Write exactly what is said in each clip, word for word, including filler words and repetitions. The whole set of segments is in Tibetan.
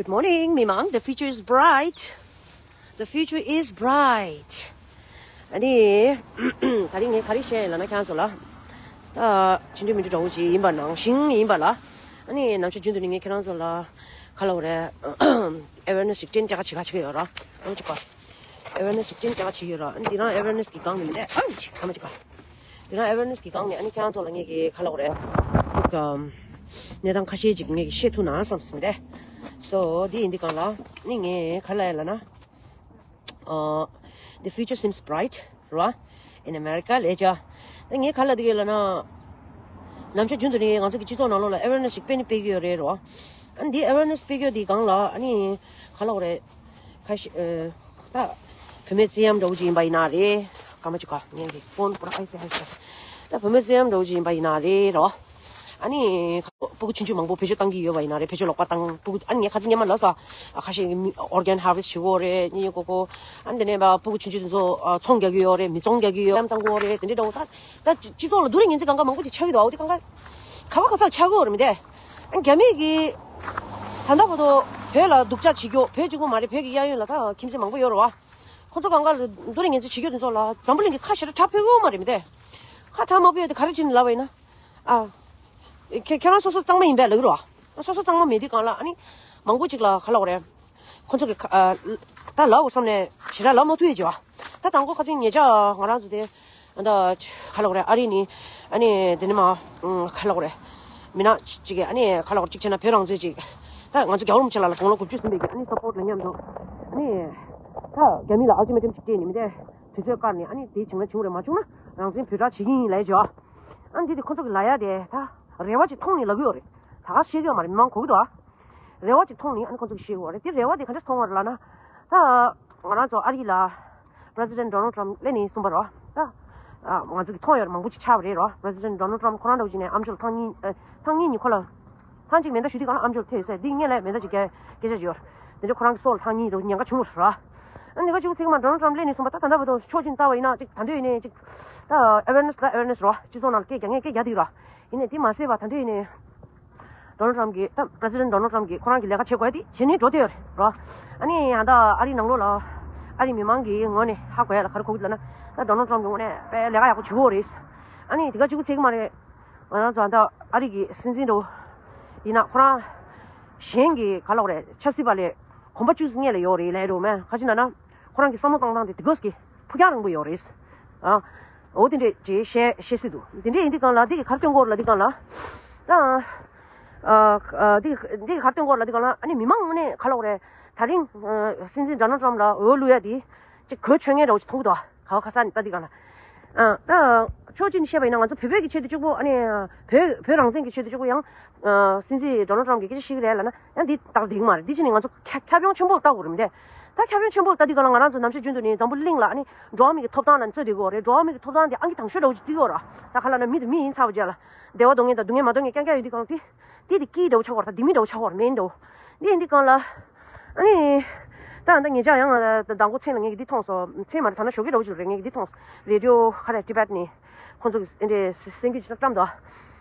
Good morning, མི་མང་། The future is bright. The future is bright. ཨ་ནི་ད་རིང་ངས་ག་རེ་བཤད་ཡིན་ལབ་ན། ཁྱེད་རང་ཚོ་ལ་ད་ཆུང་དུས་མི་འདྲ་འདྲ་བོ་ཅིག་ཡིན་པ་ནང་བཞིན་ཡིན་པ་ལ། ཨ་ནི་ནམ་ཞག་རྒྱུན་དུ་ནི་ངས་ཁྱེད་རང་ཚོ་ལ་ག་ལབ་དགོས་རེད། awareness ཞིག་སྤྲད་ནས་སྤྲད་ག་བྱེད་ག་བྱེད་ཀྱི་ཡོད་ར། ཨ་ནི་ཅིག་པ། awareness ཞིག་སྤྲད་ནས་སྤྲད་ག་བྱེད་ཀྱི་ཡོད་ར། ཨ་ནི་འདི་རང་awareness གི་སྒང་ནས་མི་འདུག་ཨ་ནི་ཅིག་ག་མ་ཅིག་པ། དེ་རང་awareness གི་སྒང་ནས་ཨ་ནི་ཁྱེད་རང་ཚོ་ལ་ངས་ཀྱི་ག་ལབ་དགོས་རེད། ལུག་གམ། གནས་སྟངས་ཁ་ཤས་ཅིག་ངས་ཀྱི་བཤད་ཐུབ་ན་བསམ་སོང་སྟེ། So དེ་ཡིན་དུས་སྒང་ལ་ཨ་ནི་ངས་ག་ལབ་ཡ་ལབ་ན། ཨ། The future seems bright ར། In America ལབ་བྱས། ད་ངས་ག་ལབ་འདོད་ཡོད་ལབ་ན། ནམ་ཞག་རྒྱུན་དུ་ནི་ང་ཚོ་གི་སྤྱི་ཚོགས་ནང་ལོགས་ལ་awareness ཞིག་སྤེལ་ནི་སྤེལ་གྱི་ཡོད་རེད་ར། ཨ་ནི་འདི་awareness སྤེལ་གྱི་ཡོད་དེའི་སྒང་ལ་ཨ་ནི་ག་ལབ་དགོས་རེད། ཁ་ཤས་ཨ། ད་བུད་མེད་བཙན་གཡེམ་འདྲ་བོ་ཅིག་ཡིན་པ་ཡིན་ན་རེད། སྐར་མ་གཅིག་ག་ངའི་གི་ཕོན་པུ་ར་ཨའི་སི་ཨའི་སི། ད་བུད་མེད་བཙན་གཡེམ་འདྲ་བོ་ཅིག་ཡིན་པ་ཡིན་ན་རེད་རོ། ཨ་ནི་སྤུ་གུ་ཆུང་ཆུང་མང་པོ་བེད་སྤྱོད་བཏང་གི་ཡོད་པ་ཡིན་ན་རེད། བེད་སྤྱོད་ལོག་པ་བཏང་། སྤུ་གུ་ཨ་ནི་ངས་ཁ་སང་སྔོན་མ་ལབ་སོང་། ཁ་ཤས་ཀྱིས་organ harvest བྱེད་ཀྱི་ཡོད་རེད། གཉེན་ཉེ་ཀོ་ཀོ། ཨ་ནི་དེ་ནས་སྤུ་གུ་ཆུང་ཆུང་དེ་ཚོ་ཚོང་རྒྱག་གི་ཡོད་རེད། མི་ཚོང་རྒྱག་གི་ཡོད། བཙན་གཡེམ་བཏང་གི་ཡོད་རེད། དེ་འདྲ་འདྲ་བོ། ད་ད་སྤྱི་ཚོགས་ལ་སྡུག་རུས་ངན་ཚད་གང་ག་མང་པོ་ཅིག་ཆགས་ཀྱི་འདུག་འོ་དེ་གང་ག་ག་བ་ག་ས་ཆགས་ཀྱི་ཡོད་རེད་མི་འདུག་ཨ་ནི་རྒྱ་མི་གིས་ད་ལྟ་བར་དུ་བོད་ལ་སྡུག་ཅག་བྱེད་རྒྱུ། བོད་གཅིག་པོ་མ་རེད། བོད་ཀྱི་གཡས་གཡོན་ལ་ད་ཁྱིམ་མཚེས་མང་པོ་ཡོད་རེད་བ། ཁོ་ཚོ་གང་ག་ལ་སྡུག་རུས་ངན་ཚད་བྱེད་རྒྱུ་དེ་ཚོ་ལ་འཛམ་བུ་གླིང་གིས་ཁ་ཞེ་དྲག་གྲགས་ཕོད་ཀྱི་ཡོད་མ་རེད་མི་འདུག་ཁ་གྲགས་མ་ཕོད་ཡ་དེ་ག་རེ་བྱས་ནས་ལབ་པ་ཡིན་ན། ཨ། ཁྱེད་ཁྱེད་རང་སོ་སོ་གཙང་མ་ཡིན་པས་ལབ་ཀྱི་རེད་བ། སོ་སོ་གཙང་མ་མེད་དུས་སྒང་ལ་ཨ་ནི་མང་པོ་ཅིག་ལ་ག་ལབ་དགོས་རེད། ཁོ་ཚོ་གི་ཁ་ཨ། ད་ལབ་དགོས་བསམ་ནས་ཞེ་དྲག་ལབ་མ་ཐུབ་ཡ་ཅིག་བ། ད་དང་པོ་ཁ་སང་ཉེ་ཆར་ང་རང་ཚོ་དེ་ད་ག་ལབ་དགོས་རེད། ཨ་རི་ནས་ཨ་ནི་དེ་ནས་མར་ག་ལབ་དགོས་རེད། མི་སྣ་ཅིག་གིས་ཨ་ནི་ག་ལབ་དགོས་རེད། གཅིག་བྱས་ན་བོད་རང་བཙན་ཅིག་ད་ང་ཚོ་རྒྱལ་བ་རིན་པོ་ཆེ་ལགས་ལ་དགུང་ལོ་དགུ་བཅུ་ཟིན་པའི་གི་ཨ་ནི་སབ་པོར་ལ་མཉམ་དུ་ཨ་ནི་ད་རྒྱ་མི་ལ་ཨལ་ཊི་མེ་ཊམ་ཅིག་སྤྲད་ནས་མི་དེ་དུས་ཚོད་བཀག་ནས་ཨ་ནི་དེ་བྱུང་ན་བྱུང་རེད། མ་བྱུང་ན་རང་བཙན་བོད་བསྒྲགས་བྱེད་ཀྱི་ཡིན་ལབ་ཡ་ཅིག་བ། ཨ་ནི་དེ་དེ་ཁོ་ཚོ་གི་ལབ་ཡ་དེ་ད་རེ་བ་ཅིག་མཐོང་ནས་ལབ་ཀྱི་ཡོད་རེད། ད་ག་ཤེས་ཀྱི་ཡོད་མ་རེད། མི་མང་གོ་གི་འདུག་ཨ། རེ་བ་ཅིག་མཐོང་ནས་ཨ་ནི་ཁོ་ཚོ་གིས་བཤད་ཀྱི་ཡོད་རེད། དེ་རེ་བ་དེ་ག་འདྲས་མཐོང་བ་རེད་ལབ་ན། ད་ང་རང་ཚོ་ཨ་རི་ལ་President Donald Trump སླེབས་ནས་གསུངས་པ་རེད་བ། ད་ང་ཚོ་གིས་མཐོང་ཡོད་རེད། མང་པོ་ཅིག་ཆགས་པ་རེད་རོ། President Donald Trump ཁོ་རང་འདྲ་བོ་ཅིག་ནས་ཨམ་ཅོག་ལ་ཐེངས་གཉིས་ཨ། ཐེངས་གཉིས་ཉིན་ཁོ་ལ། ཐེངས་གཅིག་མེ་མདའ་གཞུས་དུས་སྒང་ལ་ཨམ་ཅོག་ལ་ཐེབས་ཡོད་ཟེར། འདི་སྔོན་ལ་མེ་མདའ་ཅིག་བརྒྱབ་སྐད་ཆ་ཅིག་ཡོད་རེད། དེ་འདྲ་ཁོ་རང་གི་སྲོག་ལ་ཐེངས་གཉིས་འདྲ་བོ་ཉེན་ཁ་བྱུང་བ་རེད་ར། ཨ་ནི་འདི་ག་ཅིག་ཚིག་མ་Donald Trump སླེབས་ནས་གསུངས་པ། ད་ད་ལྟ་བར་དུ་ཕྱོགས་གཅིག་ནས་བལྟས་པ་ཡིན་ན་ཅིག་ད་འདོད་ཡིན་ནའི་ཅིག་ད་awareness ལ་awareness རོ། སྤྱི་ཚོགས་ནང་ལ་སྐད་རྒྱག་མཁན་སྐད་རྒྱག་བསྡད་ཀྱི་ར། ཡིན་ནའི་དེ་མ་ཟད་པ་ད་འདོད་ཡིན་ནའི། Donald Trump གིས་ད་President Donald Trump གིས་ཁོ་རང་གི་ལས་ཀ་བྱེད་དགོས་དེ་བྱེད་ནས་འགྲོ་བསྡད་ཡོད་རེད་རོ། ཨ་ནི་ཡང་ད་ཨ་རིའི་ནང་ལོགས་ལ་ཨ་རིའི་མི་མང་གི་ངོས་ནས་ཧ་གོ་ཡ་ལ་ག་རེ་གོ་གི་ལབ་ན། ད་Donald Trump གི་ངོས་ནས་དཔེ་ལས་ཀ་ཡག་པོ་བྱེད་ཀྱི་ཡོད་རེད། ཨ་ནི་དེ་ག་ཅིག་ཚིག་མ་རེད། ང་རང་ཚོ་ད་ཨ་རི་གི་སྲིད་འཛིན་འདྲ་བོ་ཡིན་ན་ཁོ་རང་གཞན་གྱི་ག་ལབ་དགོས་རེད། ཆབ་སྲིད་པ་ལས་གོམ་པ་བཅུ་ཙམ་སྔོན་ལ་ཡོད་རེད་ལབ་འདུག་མེད། ག་ཅི་ལབ་ན་ཁོ་རང་གི་བསམ་བློ་བཏང་སྟངས་དེ་དེ་གོས་ཀྱི་ཕུགས་རྒྱང་རིང་པོ་ཡོད་རེད། ཨ། འོ་དེ་འདྲས་ཅིག་བཤད་བཤད་སྲིད་འདུག་དེ་འདྲས་ཡིན་དུས་སྒང་ལ་འདི་གི་ག་རེ་སྟོན་གྱི་ཡོད་རེད་ལབ་དུས་སྒང་ལ། ད། ཨ། ཨ། འདི་འདི་གི་ག་རེ་སྟོན་གྱི་ཡོད་རེད་ལབ་དུས་སྒང་ལ། ཨ་ནི་མི་མང་ནས་ག་ལབ་དགོས་རེད། ད་རིང་ཨ། སྲིད་འཛིན་Donald Trump ལ་འོས་བླུག་ཡ་དེ་ཅིག་གོ་ཆོད་མཁན་འདྲ་བོ་ཅིག་མཐོང་གི་འདུག་ག་བ་ག་ས་ནས་ལྟ་དུས་སྒང་ལ། ཨ། ད་ཕྱོགས་གཅིག་ནས་བཤད་པ་ཡིན་ན་ང་ཚོ་བོད་བོད་ཀྱི་ཆེད་དུ་གཅིག་པོ། ཨ་ནི་བོད་བོད་རང་བཙན་གྱི་ཆེད་དུ་གཅིག་པོ་ཡང་ཨ། སྲིད་འཛིན་Donald Trump གིས་སྐད་ཆ་བཤད་ཀྱི་རེད་ལབ་ན་ཡང་འདི་ལྟར་འགྲིག་གི་མ་རེད། འདི་ཕྱིན་ནས་ང་ཚོ་ཁྱབ་ཁྱབ་ཁྱོང་ཆེན་པོ་ལྟ་དགོས་རེད་མི་འདུག་ད་ཁྱབ་ཁྱོང་ཆེན་པོ་ལྟ་དུས་སྒང་ལ་ང་རང་ཚོ་ནམ་ཞག་རྒྱུན་དུ་ནས་འཛམ་བུ་གླིང་ལ་ཨ་ནི་འགྲོ་བ་མི་གི་ཐོབ་ཐང་ལ་རྩོད་བསྡད་ཀྱི་ཡོད་རེད། འགྲོ་བ་མི་གི་ཐོབ་ཐང་དེ་ཨང་ཀི་དང་ཤོས་འདྲ་བོ་ཅིག་བརྩི་གི་ཡོད་རེད། ད་ག་ལབ་ན་མི་དང་མི་ཡིན་ཚར་བ་རྗེས་ལ་བདེ་བ་འདོད་མཁན་དང་སྡུག་བསྔལ་མ་འདོད་མཁན་རྐྱང་རྐྱང་ཡོད་དུས་སྒང་ལ་དེ། དེ་དེ་ཀི་འདྲ་བོ་ཆགས་ཀྱི་ཡོད་རེད། ད་ལྡེ་མིག་འདྲ་བོ་ཆགས་ཀྱི་ཡོད་རེད། མེན་འདྲ་བོ། འདི་ཡིན་དུས་སྒང་ལ། ཨ་ནི། ད་ད་ཉེ་ཆར་ཡང་ང་ཟླ་མགོ་མཚན་ལ་ངས་ཀྱིས་འདི་མཐོང་སོང་། མཚན་མ་རེད། ད་ནང་ཞོགས་ཀས་འདྲ་བོ་ཅིག་རེད། ངས་ཀྱིས་འདི་མཐོང་སོང་། རེ་ཌི་ཡོ་ག་རེ་ཊི་བེཊ་ནས་ཁོང་ཚོ་གིས་འདི་འདྲའི་གསར་འགྱུར་ཅིག་བཀྲམ་འདུག་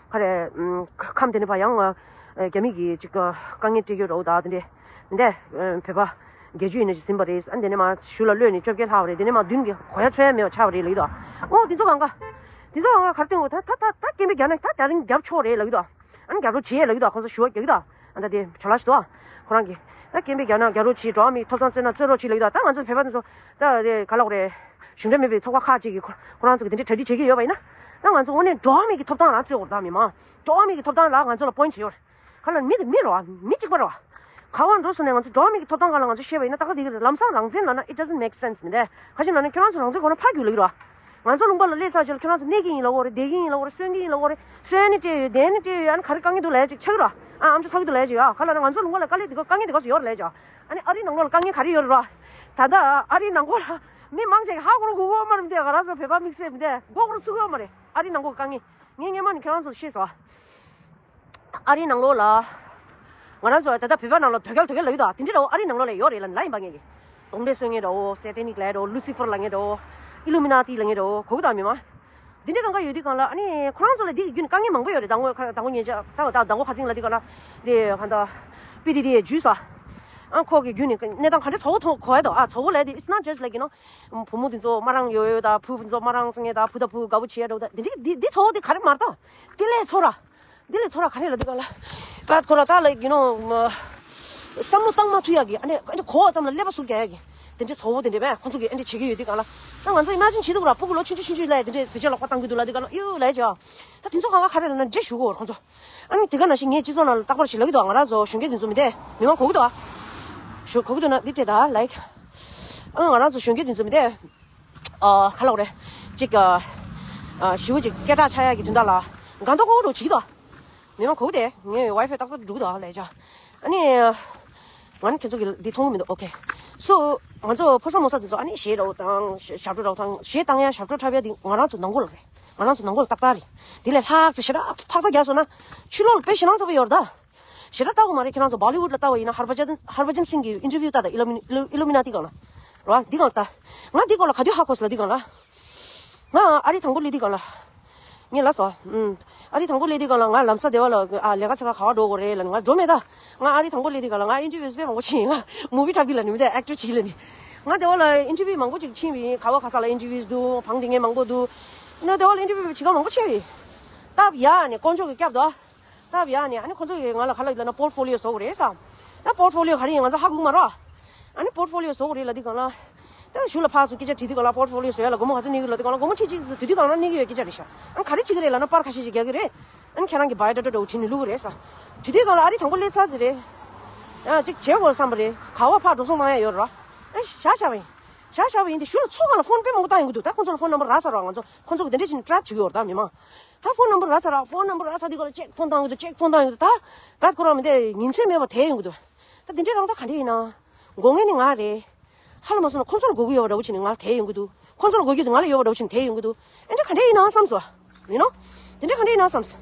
ག་རེ། ཨམ། ཁམས་དེ་ནས་ཕར་ཡང་ཨ། རྒྱ་མི་གིས་ཅིག་དཀའ་ངལ་སྤྲད་ཀྱི་ཡོད་རེད་ད། དེ་འདྲས་མི་འདུག་བོད་པ་བརྒྱད་ཅུ་ཡིན་ན་ཅིག་ཟིན་པ་རེད། ཨ་ནི་དེ་ནས་མར་གཞུག་ལ་གློད་ནས་བཅོ་བརྒྱད་ལྷག་པ་རེད། དེ་ནས་མར་མདུན་གྱི་གོ་ཡ་འཚོལ་ཡ་མེད་པ་ཆགས་པ་རེད་ལབ་ཀྱི་འདུག་འོ་དེ་ཚོ་གང་ག་དེ་ཚོ་གང་ག་ག་རེ་སྟོན་དགོས། ད་ད་ད་ད་སྐད་འབོད་རྒྱག་ན་ད་ད་རིང་རྒྱབ་ཆོག་རེད་ལབ་ཀྱི་འདུག་ཨ་ནི་རྒྱབ་རོགས་བྱེད་ལབ་ཀྱི་འདུག་ཁོང་ཚོ་ཞུ་བ་རྒྱག་གི་འདུག་ཨ་ད་དེ་ཇོ་ལགས་ཞིག་འདུག་ཁོ་རང་གིས་ད་སྐད་འབོད་རྒྱག་ན་རྒྱག་རོགས་བྱེད། འགྲོ་བ་མིའི་ཐོབ་ཐང་རྩོད་ན་རྩོད་རོགས་བྱེད་ལབ་ཀྱི་འདུག་ད་ང་ཚོ་བོད་པ་དེ་ཚོ་ད་དེ་ག་ལབ་དགོས་རེད། གཞུང་འབྲེལ་མེད་པའི་ཚོགས་པ་ཁག་ཅིག་གིས་ཁོ་ཁོ་རང་ཚོ་གི་དེ་འདྲའི་གྲ་སྒྲིག་བྱེད་ཀྱི་ཡོད་པ་ཡིན་ན། ད་ང་ཚོ་དངོས་གནས་འགྲོ་བ་མི་གི་ཐོབ་ཐང་རང་རྩོད་དགོས་རེད། ད་མི་མང་འགྲོ་བ་མི་གི་ཐོབ་ཐང་ལ་ང་ཚོ་ལ་པོ་ཡིན་ཊི་ཡོད་རེད། ག་ལ་མི་དེ་མི་རེད་བ། མི་གཅིག་པ་རེད་བ། ག་བ་འགྲོ་སོང་ནས་ང་ཚོ་འགྲོ་བ་མི་གི་ཐོབ་ཐང་སྒང་ལ་ང་ཚོ་བཤད་པ་ཡིན་ན། ད་ག་དེ་གི་ལམ་སང་རང་བཙན་ལབ་ན་it doesn't make sense མི་འདུག་ག་ཅི་ལབ་ན་ཁྱོད་རང་ཚོ་རང་བཙན་ཁོ་ན་ཕར་རྒྱུགས་ལབ་ཀྱི་རེད་བ། ང་ཚོ་ལུང་པ་ལ་སླེབས་ཚར་རྗེས་ལ་ཁྱོད་རང་ཚོ་གནས་ཀྱི་ཡིན་ལབ་ཀྱི་ཡོད་རེད། བསྡད་ཀྱི་ཡིན་ལབ་ཀྱི་ཡོད་རེད། གསོན་གྱི་ཡིན་ལབ་ཀྱི་ཡོད་རེད། གསོན་ནས་སྤྲད་ཡོད། བསྡད་ནས་སྤྲད་ཡོད། ཨ་ནི་ག་རེ་དཀའ་ངལ་འདུག་ལབ་ཡ་ཅིག་ཆགས་ཀྱི་རེད་བ། ཨ་ཨམ་ཅོག་ཚགས་ཀྱི་འདུག་ལབ་ཡ་ཅིག་ཨ་ག་ལ་ན་ང་ཚོ་ལུང་པ་ལ་དཀའ་ལས་འདི་ག་དཀའ་ངལ་འདི་ག་ཡོད་རེད་ལབ་ཡ་ཅིག་ཨ་ནི་ཨ་རིའི་ནང་ལོགས་ལ་དཀའ་ངལ་ག་རེ་ཡོད་རེད་བ། ད་ལྟ་ཨ་རིའི་ནང་ལོགས་ལ་མི་མང་ཆེ་གིས་ཧ་གོ་ར་གོ་གི་ཡོད་མ་རེད། འདི་ང་རང་ཚོ་བོད་པ་དམིགས་བསལ་མི་འདི་མགོ་སྐོར་ཚུགས་ཀྱི་ཡོད་མ་རེད། ཨ་རིའི་ནང་ལོགས་ཀྱི་དཀའ་ངལ་ངས་སྔོན་མ་ནས་ཁྱོད་རང་ཚོར་བཤད་སོང་ཨ། ཨ་རིའི་ནང་ལོགས་ལ། ང་རང་ཚོ་ད་ལྟ་བོད་པ་ནང་ལ་དོལ་རྒྱལ་དོལ་རྒྱལ་ལབ་ཀྱི་འདུག་དེ་འདྲ་འདྲ་བོ་ཨ་རིའི་ནང་ལོགས་ལ་ཡོད་རེད་ལབ་ན་ལབ་ཡིན་པ། ངས་ཀྱིས་གདོན་འདྲེ་གསོད་མཁན་འདྲ་བོ། སེ་ཊེ་ནིག་ལབ་འདྲ་བོ། ལུ་སི་ཕར་ལབ་མཁན་འདྲ་བོ། ཨི་ལུ་མི་ན་ཏི་ལབ་མཁན་འདྲ་བོ། གོ་གི་འདུག་མི་མང་། འདི་འདྲ་གང་ག་ཡོད་དུས་སྒང་ལ་ཨ་ནི་ཁོ་རང་ཚོ་ལ་འདི་གི་བརྒྱུད་ནས་དཀའ་ངལ་མང་པོ་ཡོད་རེད། ཟླ་ངོ་ཁ་ཟླ་ངོ་ཉེ་ཆར་ད་ད་ཟླ་ངོ་ཁ་ཚིག་ལ་འདི་སྒང་ལ་འདི་ག་ད་པི་ཌི་ཌི་ཡའི་ཇུས་སོ། ཨ་ཁོ་གི་རྒྱུད་ནས་གནས་སྟངས་ག་འདྲ་ཚོ་བོ་མཐོང་གོ་ཡ་དོ། ཨ་ཚོ་བོ་ལས་དེ། It's not just like, you know, བུ་མོ་དེ་ཚོ་མ་རང་ཡོད་ཡོད་ད། བུ་དེ་ཚོ་མ་རང་སོང་ངེ་ད། བུ་ད་བུ་དགའ་བོ་བྱེད་ཡ་འགྲོ་ད། དེ་འདྲ་དེ་དེ་ཚོ་བོ་དེ་ག་རེ་མ་རེད་ད། དེ་ལས་ཚོ་ར། དེ་ལས་ཚོ་ར་ག་རེ་ལ་དེ་ག་ལ། པད་ཁོ་ར་ད་ལ་ཡིན་ནོ། བསམ་བློ་བཏང་མ་ཐུབ་ཡ་གི། ཨ་ནི་ཨ་ནི་གོ་བ་ཙམ་ལ་ཀླད་པ་ཟུར་རྒྱག་ཡ་གི། དེ་འདྲ་ཚོ་བོ་དེ་འདྲ་བས་ཁོ་ཚོ་གི་ཨ་འདྲ་བྱེད་ཀྱི་ཡོད་དེ་ག་ལ། ད་ང་ཚོ་ཨི་མ་ཇིན་བྱེད་ཐུབ་ར། སྤུ་གུ་ལོ་ཆུང་ཆུང་ཆུང་ཆུང་ལ་དེ་འདྲ་བེད་སྤྱོད་ལོག་པ་བཏང་གི་འདུག་ལ་དེ་ག་ལ་ཡོད་ལ་ཡ་ཅོ། ད་དེ་ཚོ་ག་ག་ག་རེ་ལ་ན་འདྲ་ཞུ་གོ་ཁོ་ཚོ། ཨ་ནི་དེ་ག་ནང་བཞིན་ངས་སྤྱི་ཚོགས་ནང་ལ་རྟག་པར་ཞིག་ལབ་ཀྱི་འདུག། ང་རང་ཚོ་གཞོན་སྐྱེས་དེ་ཚོ་མི་དེ་མི་མང་གོ་གི་འདུག། ཞུ་གོ་གི་འདུག་ན་འདི་སྤྲད་ད་ལའིཀ། ཨ་ང་རང་ཚོ་གཞོན་སྐྱེས་དེ་ཚོ་མི་དེ། ཨ་ག་ལབ་རེད། ཅིག་ཨ་ཨ་ཞུ་ཅིག་སྐད་གྲགས་ཆགས་ཡག་གི་དོན་དག་ལ་གང་ལྟར་གོ་གི་འདུག་བྱེད་ཀྱི་འདུག། མི་མང་གོ་གི་དེ། ངའི་ཝའི་ཕའི་ཏག་ཏག་འགྲོ་གི་འདུག་ལས་ཅག། ཨ་ནི། ང་ནི་ཁྱེད་ཚོ་གི་འདི་མཐོང་གི་མི་འདུག། ཨོ་ཁེ། སོ། ང་ཚོ་ཕོ་གསར་མོ་གསར་དེ་ཚོ་ཨ་ནི་གཞས་རོལ་དང་ཞབས་བྲོ་རོལ་དང་། གཞས་བཏང་ཡ་ཞབས་བྲོ་འཁྲབ་ཡ་དེ་ང་རང་ཚོ་ནང་ཁུལ་ལ་རེད། ང་རང་ཚོ་ནང་ཁུལ་ལ་ཏག་ཏག་རེད། དེ་ལས་ལྷག་ཙམ་ཞེ་དྲག་འཕག་འཚག་རྒྱག་སོང་ན། ཕྱི་ལོགས་ལ་དཔེ་ཞེ་སྣང་ཚ་པོ་ཡོད་རེད་ད། ཞེ་དྲག་ལྟ་གི་མ་རེད། ཁྱེད་རང་ཚོ་བྷོ་ལི་ཝུཌ་ལ་ལྟ་བ་ཡིན་ན། ཧར་བ་ཇན། ཧར་བ་ཇན་སིང་གི་ཨིན་ཊར་བིའུ་ལྟ་དང་། ཨི་ལུ་མི། ཨི་ལུ་མི་ན་ཏི་སྒང་ལ། རེད་བ། འདི་སྒང་ལ་ལྟ། ང་འདི་སྐོར་ལ་ག་དུས་ཧ་གོ་སོང་ལབ་དུས་སྒང་ལ། ང་ཨ་རི་དང་པོ་སླེབས་དུས་སྒང་ལ། ངས་ལབ་སོང་། ཨུམ། ཨ་རི་དང་པོ་སླེབས་དུས་སྒང་ལ་ང་ལམ་སང་སྡེ་བ་ལ། ཨ་ལས་ཀ་ཚ་ཁ་ག་པར་འགྲོ་དགོས་རེད་ལབ་ནས་ང་འགྲོ་མེད་ད། ང་ཨ་རི་དང་པོ་སླེབས་དུས་སྒང་ལ་ང་ཨིན་ཊར་བིའུ་དཔེ་མང་པོ་ཕྱིན་ཡིན། ང་མུ་བི་འཁྲབ་དུས་ལབ་ནས་མི་དེ་ཨེག་ཊར་བྱེད་ཀྱི་ལབ་ནས། ང་སྡེ་བ་ལ་ཨིན་ཊར་བིའུ་མང་པོ་ཅིག་ཕྱིན་པ་ཡིན། ག་བ་ག་ས་ལ་ཨིན་ཊར་བིའུ་འདུག། བང་སྒྲིག་མཁན་མང་པོ་འདུག། ཡིན་ན་སྡེ་བ་ལ་ཨིན་ཊར་བིའུ་བྱེད་མཁན་མང་པོ་ཕྱིན་པ་ཡིན། སྟབས་ཡག་ནས་དཀོན་མཆོག་གིས་བསྐྱབས་འདུག། སྟབས་ཡག་ནས་ཨ་ནི་ཁོང་ཚོ་གིས་ང་ལ་ག་ལབ་ཡོད་ལབ་ན། པོར་ཕོ་ལི་ཡོ་བཟོ་དགོས་རེད་ཟེར། ད་པོར་ཕོ་ལི་ཡོ་ག་རེ་ཡིན་ང་ཚོ་ཧ་གོ་གི་མ་རེད། ཨ་ནི་པོར་ཕོ་ལི་ཡོ་བཟོ་དགོས་རེད་ལབ་དུས་སྒང་ལ། ད་གཞུག་ལ་ཕར་ཚུར་སྐད་ཆ་དྲིས་དུས་སྒང་ལ། པོར་ཕོ་ལི་ཡོ་བཟོ་ཡ་ལ་སྒོར་མོ་ག་ཚོད་གནས་ཀྱི་ལབ་དུས་སྒང་ལ། སྒོར་མོ་ཁྲི་གཅིག་ཙམ་དུས་དུས་སྒང་ལ་གནས་ཀྱི་ཡོད་སྐད་ཆ་རེད་ཤག། ཨ་ནི་ག་རེ་བྱེད་ཀྱི་རེད་ལབ་ན་པར་ཁ་ཤས་ཤིག་རྒྱག་གི་རེད། ཨ་ནི་ཁྱེད་རང་གི་བ་ཡོ་ཌ་ཊ་འདྲ་བོ་བྲིས་ནས་བླུག་གི་རེད་ཟེར། དུས་དུས་སྒང་ལ་ཨ་རི་དང་པོ་སླེབས་ཚར་ཟིན་རེད། ཨ་ཅིག་བྱེད་དགོས་བསམ་པ་རེད། ག་བ་ཕར་འགྲོ་སོང་བཏང་ཡ་ཡོད་རེད། ཨ་བཞག་བཞག་པ་ཡིན། བཞག་བཞག་པ་ཡིན་དེ། གཞུག་ལ་ཚོགས་སྒང་ལ་ཕོན་དཔེ་མང་པོ་བཏང་ཡོང་གི་འདུག། ད་ཁོང་ཚོ་ལ་ཕོན་ནམ་བར་རག་ཚར་རེད་བ། ང་ཚོ་ཁོང་ཚོ་གིས་དེ་འདྲ་བྱས་ནས་ཊེབ་བྱེད་ཀྱི་ཡོད་རེད་ད་མི་མང་། ད་ཕོན་ནམ་བར་རག་ཚར་ར། ཕོན་ནམ་བར་རག་ཚར་དུས་སྒང་ལ་ཅིག་ཕོན་བཏང་ཡོང་གི་འདུག། ཅིག་ཕོན་བཏང་ཡོང་གི་འདུག། ད་བད་ཁོ་རང་མི་དེ་ཉིན་མཚན་མེད་པར་དེད་ཡོང་གི་འདུག། ད་དེ་འདྲའི་རང་ད་ག་འདྲ་ཡིན་ན། དགོས་མཁན་ནི་ང་རེད། ཧ་ལམ་མ་སོང་ན་ཁོང་ཚོ་ལ་དགོས་ཀྱི་ཡོད་པ་འདྲ་བོ་བྱས་ནས་ང་ལ་དེད་ཡོང་གི་འདུག། ཁོང་ཚོ་ལ་དགོས་རྒྱུ་དེ་ང་ལ་ཡོད་པ་འདྲ་བོ་བྱས་ནས་དེད་ཡོང་གི་འདུག། ཨེ་འདྲ་ག་འདྲ་ཡིན་ན་བསམ་སོང་། ཡིན་ནོ། དེ་འདྲ་ག་འདྲ་ཡིན་ན་བསམ་སོང་།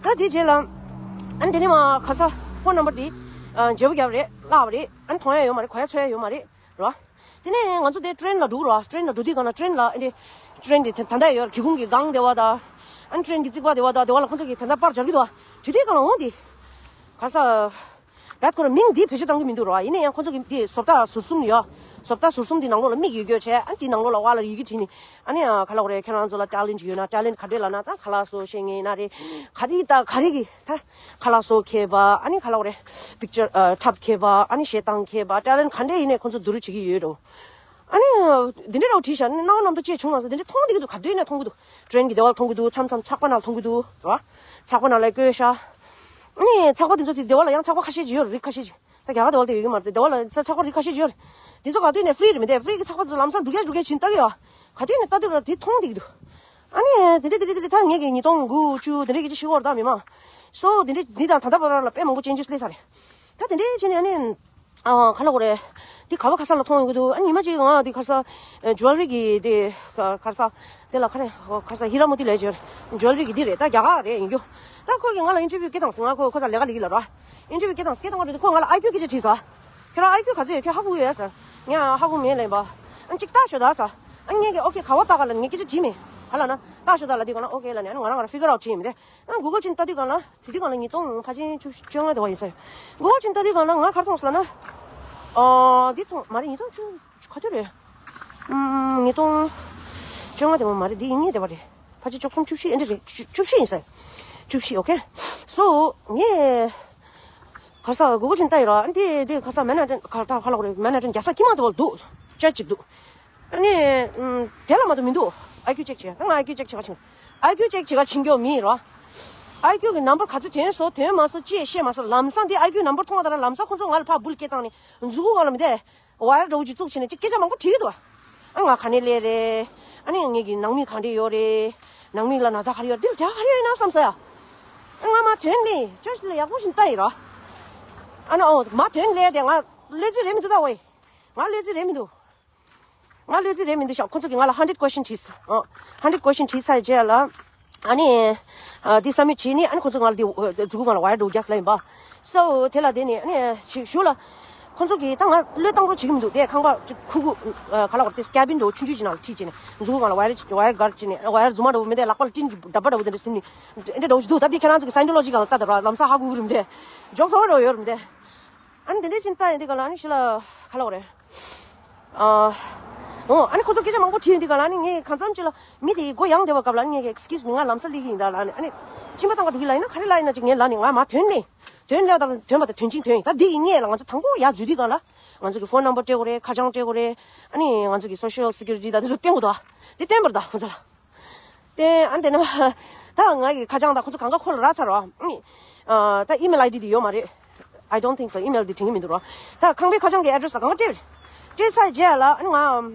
ད་དེ་རྗེས་ལ། ཨ་ནི་དེ་ནས་མར་ག་ས་ཕོན་ནམ་བར་དེ། ཨ་བརྗེ་པོ་བརྒྱབ་རེད། བརླགས་པ་རེད། ཨ་ནི་མཐོང་ཡ་ཡོད་མ་རེད། གོ་ཡ་ཚོར་ཡ་ཡོད་མ་རེད། རེད་བ། དེ་ནས་ང་ཚོ་དེ་ཊེ་རེན་ལ་འགྲོ་གི་རེད་བ། ཊེ་རེན་ལ་འགྲོ་དུས་སྒང་ལ། ཊེ་རེན་ལ་ཨེ་འདྲ། ཊེ་རེན་དེ་ད་ལྟ་ཡོད་རེད། སྒེའུ་ཁུང་གི་སྒང་དེ་བ་དང་། ཨ་ནི་ཊེ་རེན་གྱི་རྩིག་པ་དེ་བ་དང་། དེ་བ་ལ་ཁོང་ཚོ་གིས་ད་ལྟ་པར་སྦྱར་གྱི་འདུག་བ། དུས་དུས་སྒང་ལ་འོང་དེ། ག་ས། བད་ཁོ་རང་མིང་འདི་བེད་སྤྱོད་གཏང་གི་མི་འདུག་ར། ཡིན་ན་ཡང་ཁོང་ཚོ་གི་འདི་བཟོ་ལྟ་ཟུར་གསུམ་ཡོད། བཟོ་ལྟ་ཟུར་གསུམ་འདི་ནང་ལོགས་ལ་མིག་ཡོད་རྒྱུ་བྱས། ཨ་འདི་ནང་ལོགས་ལ་བ་ལ་ཡི་གེ་བྲིས་ནས། ཨ་ནི་ཨ་ག་ལབ་དགོས་རེད། ཁྱེད་རང་ཚོ་ལ་ཊེ་ལེན་ཊི་ཡོད་ན། ཊེ་ལེན་ཊི་ག་འདྲས་ལབ་ན། ད་ཁ་ལག་བཟོ་ཤེས་མཁན་ཡིན་ན་རེད། ག་རེ་ད་ག་རེ་གི་ད་ཁ་ལག་བཟོ་མཁས་པ། ཨ་ནི་ག་ལབ་དགོས་རེད། པིག་ཅར་ཨ་འཁྲབ་མཁས་པ། ཨ་ནི་གཞས་བཏང་མཁས་པ། ཊེ་ལེན་ཊི་ག་འདྲས་ཡིན་ནའི་ཁོང་ཚོ་བསྡུ་རུབ་བྱེད་ཀྱི་ཡོད་འགྲོ། ཨ་ནི། འདི་འདྲ་འདྲ་བོ་བྲིས་བཞག་ནས་སྣང་བ་རྣམ་རྟོག་སྐྱེས་བྱུང་བ་སོགས་འདི་འདྲ་མཐོང་བསྡད་ཀྱི་འདུག། ག་དུས་ནས་མཐོང་གི་འདུག། ཊེ་རེན་གྱི་སྡེ་བ་ལ་མཐོང་གི་འདུག། མཚམས་མཚམས་ཚགས་པར་ནང་ལ་མཐོང་གི་འདུག་ར། ཚགས་པར་ནང་ལ་བཀོད་ཤག། ཨ་ནི་ཚགས་པར་དེ་ཚོ་དེ་སྡེ་བ་ལ་ཡང་ཚགས་པར་ཁ་ཤས་ཅིག་ཡོད་རེད། རིགས་ཁ་ཤས་ཅིག། ད་རྒྱ་གར་སྡེ་བ་ལ་དེ་ཡོད་ཀྱི་མ་རེད། སྡེ་བ་ལ་ཚ་ཚགས་པར་རིགས་ཁ་ཤས་ཅིག་ཡོད་རེད། དེ་ཚོ་ག་དུས་ནས་ཧྥི་རི་རེད་མི་འདུག། ཧྥི་རི་གི་ཚགས་པར་དེ་ཚོ་ལམ་སང་འབྲུག་རྒྱལ་འབྲུག་རྒྱལ་བྱས་ནས་ལྟ་གི་ཡོད། ག་དུས་ནས་ལྟ་དུས་ལ་དེ་མཐོང་བསྡད་ཀྱི་འདུག། ཨ་ནི་དེ་འདྲ་དེ་འདྲ་དེ་འདྲ་ད་ངེད་ཀྱིས་ཉིས་སྟོང་དགུ་བཅུ་དེ་འདྲ་སྐད་ཆ་བཤད་ཀྱི་ཡོད་རེད་ད་མི་མང་། སོ་དེ་འདྲ་འདི་དང་ད་ལྟ་བར་ལ་དཔེ་མང་པོ་ཅེན་ཇེས་སླེབས་ཚར་རེད། ད་དེ་འདྲ་བྱས་ནས་ཨ་ནི། ཨ་ག་ལབ་དགོས་རེད། འདི་ག་བ་ག་ས་ལ་མཐོང་ཡོང་གི་འདུག། ཨ་ཉི་མ་གཅིག་ང་འདི་ག་ས། ཇུ་ཝེ་ལ་རི་གི་འདི་ག་ས། དེ་ལ་ག་རེ་ག་ས། ཧི་ར་མོ་ཏི་ལས་ཇུ་ཝེ་ལ་རི་གི་འདི་རེད། ད་རྒྱ་གར་རེད་ཡིན་རྒྱུ། ད་ཁོ་གིས་ང་ལ་ཨིན་ཊར་བིའུ་སྐད་བཏང་སོང་། ང་ཁོ་ཁོ་ས་ལས་ཀ་ལས་ཀྱི་ལབ་ར། ཨིན་ཊར་བིའུ་སྐད་བཏང་སྐད་བཏང་བ་རེད། ཁོ་ང་ལ་ཨའི་ཀིའུ་སྐད་ཆ་དྲིས་སོང་། ཁྱེད་རང་ཨའི་ཀིའུ་ག་ཚོད་ཡོད། ཁྱོད་ཧ་གོ་ཡོད་ཟེར། ངས་ཧ་གོ་མེད་ལབ་པ། ཨ་ཅིག་ལྟ་ཤོག་ད་ཟེར། ཨ་ངས་ཀྱིས་ཨོ་ཁེ་ག་བ་ལྟ་ག་ལབ་ངས་སྐད་ཆ་དྲིས་མེད། ག་ལབ་ན་ལྟ་ཤོག་ད་ལབ་དུས་སྒང་ལ་ཨོ་ཁེ་ལབ་ནས་ཨ་ནི་ང་རང་ང་རང་ཕི་གར་ཨའུཊ་བྱས་མི་དེ། ཨ་གུ་གལ་ཕྱིན་ལྟ་དུས་སྒང་ལ། དེ་དུས་སྒང་ལ་ཉིས་སྟོང་ཕལ་ཆེར་བཅོ་བཅོ་ལྔ་དེ་བ་ཡིན་ས་ཡོད། གུ་གལ་ཕྱིན་ལྟ་དུས་སྒང་ལ་ང་ག་རེ་མཐོང་སོང་ལབ་ན། ཨ་འདི་མཐོང་མ་རེད། ཉིས་སྟོང་བཅུ་ག་དུས་རེད། ཨམ་ཉིས་སྟོང་བཅོ་ལྔ་དེ་བ་མ་རེད། འདི་ཡིན་ངེས་དེ་བ་རེད། ཕལ་ཆེར་བཅུ་གསུམ་བཅུ་བཞི་ཨེ་འདྲ་རེད། བཅུ་བཅུ་བཞི་ཡིན་ས་ཡོད། བཅུ་བཞི། ཨོ་ཁེ། སོ་ངས་ག་རེ་ཟེར། གུ་གལ་ཕྱིན་ལྟ་ཡོད་ར། འདི་འདི་ག་རེ་ཟེར། མན་ཧ་ཊན་ག་རེ་ད་ག་ལབ་དགོས་རེད། མན་ཧ་ཊན་རྒྱལ་ས་དཀྱིལ་མ་དེ་བ་ལ་འདུག། ཅར་ཅིག་འདུག། ཨ་ནི། ཨམ། དེ་ལ་མ་གཏོགས་མི་འདུག། ཨའི་ཀིའུ་ཅེག་བྱེད་ཡ། ད་ང་ཨའི་ཀིའུ་ཅེག་བྱེད་ག་ཕྱིན། ཨའི་ཀིའུ་ཅེག་བྱེད་ག་ཕྱིན་རྒྱུ་མི་ཡིན་རོ། ཨའི་ཀིའུ་གི་ནམ་བར་ག་ཚོད་ཐོན་སོང་ཐོན་མ་སོང་ཅི་ཤེས་མ་སོང་། ལམ་སང་དེ་ཨའི་ཀིའུ་ནམ་བར་མཐོང་བ་དང་ལམ་སང་ཁོང་ཚོ་ང་ལ་ཕར་བུལ་སྐད་བཏང་ནས་མཛུ་གུ་སྒང་ལ་མི་དེ་ཝ་ཡར་འདྲ་བོ་ཅིག་བཙུགས་བྱས་ནས་ཅིག་སྐད་ཆ་མང་པོ་དྲིས་ཀྱི་འདུག། ཨ་ང་ག་ནས་སླེབས་རེད། ཨ་ནི་ངེད་ཀྱི་ནང་མི་ག་འདྲས་ཡོད་རེད། ནང་མི་ལ་ན་ཚ་ག་རེ་ཡོད་རེད། དེ་ལ་རྒྱ་ག་རེ་ཡོད་ན་བསམ་ས་ཡ། ཨ་ང་མར་ཐོན་ནས་ཅོ་ཤི་ལ་ཡག་པོ་ཞིག་ལྟ་ཡིན་རོ། ཨ་ནི་ཨོ་མར་ཐོན་སླེབས་དེ་ང་བློ་རྩེ་རེད་མི་འདུག་ད་ཝེ། ང་བློ་རྩེ་རེད་མི་འདུག། ང་བློ་རྩེ་རེད་མི་འདུག་ཤག། ཁོ་ཚོ་གིས་ང་ལ་ཧན་ཌེཌ་ཀོ་ཤན་དྲིས། ཨ་ཧན་ཌེཌ་ཀོ་ཤན་དྲིས་ཚར་རྗེས་ལ། ཨ་ནི། ཨ་འདི་སབ་མིཊ་བྱས་ནས་ཨ་ནི་ཁོ་ཚོ་ང་ལ་འདི་མཛུ་གུ་སྒང་ལ་ཝ་ཡར་འདྲ་བོ་རྒྱག་ལབ་ཡིན་པ། སོ་དེ་ལ་དེ་ནས་ཨ་ནི་ཞིག་ཞུ་ལ། ཁོ་ཚོ་གིས་ད་ང་བློས་བཏང་རོགས་བྱེད་ཀྱི་མི་འདུག། དེ་ཁང་པ་ཅིག་ཁུག་ཁུག་ཨ་ག་ལབ་དགོས་རེད། དེ་ཀེ་བིན་འདྲ་བོ་ཆུང་ཆུང་ཅིག་ནང་ལ་ཁྲིད་བྱས་ནས་མཛུ་གུ་སྒང་ལ་ཝ་ཡར་ཝ་ཡར་སྒར་བྱས་ནས་ཝ་ཡར་རྫུན་མ་འདྲ་བོ་མི་དེ་ལག་པ་ལ་ཊིན་གྱི་འདྲ་པར་འདྲ་བོ་དེ་འདྲ་ཟིན་ནས་འདྲ་འདྲ་བོ་ཞིག་འདུག། ད་དེ་ཁྱེད་རང་ཚོ་གིས་སའིན་ཊོ་ལོ་ཇི་སྒང་ལ་ལྟ་དང་ར། ལམ་སང་ཧ་གོ་གི་རེད་མི་དེ། ཇོག་ཚ་བོ་འདྲ་བོ་ཡོད་རེད་མི་དེ། ཨ་ནི་དེ་འདྲའི་ཕྱིན་ལྟ་ཡིན་དེ་ག་ལ་ཨ་ནི་ཤི་ལ་ག་ལ་བ་རེད། ཨ། འོ་ཨ་ནི་ཁོ་ཚོ་སྐད་ཆ་མང་པོ་དྲིས་ཡིན་དེ་ག་ལ་ཨ་ནི་ངས་གང་འཚམ་ཅིག་ལ་མི་དེ་སྒོ་ཡང་བདེ་བ་སྐབས་ལ་ཨ་ནི་ངས་excuse me ང་ལམ་སང་སླེབས་ཀྱི་ཡིན་ད་ལ་ཨ་ནི་ཨ་ནི་གཅིན་པ་བཏང་ག་འགྲོ་གི་ལ་ཡིན་ན་ག་རེ་ལ་ཡིན་ན་ཅིག་ངས་ལ་ནི་ང་མ་དོན་ནས་དོན་ལས་དང་དོན་པ་དང་དོན་ཆེན་དོན་ཡིན་ད་འདི་ཡིན་ངས་ལ་ང་ཚོ་དང་པོ་ཡར་འཛུལ་དུས་གང་ལ་ང་ཚོ་གི་phone number སྤྲད་དགོས་རེད། ཁ་བྱང་སྤྲད་དགོས་རེད། ཨ་ནི་ང་ཚོ་གི་social security ད་འདི་ཚོ་བསྟན་དགོས་ད་འདི་བསྟན་པར་ད་ང་ཚོ་ལ། དེ་ཨ་ནི་དེ་ནས་ད་ང་གི་ཁ་བྱང་དང་ཁོ་ཚོ་གང་ག་ཁོ་ལ་རག་ཚར་བ། ཨ་ནི་ཨ་ད་email ID དེ་ཡོད་མ་རེད། I don't think so. email དེ་དྲན་གྱི་མི་འདུག་ར། ད་ཁང་པའི་ཁ་བྱང་གི་address ལ་གང་ག་སྤྲད་རེད། སྤྲད་ཚར་རྗེས་ལ་ཨ་ནི་ང་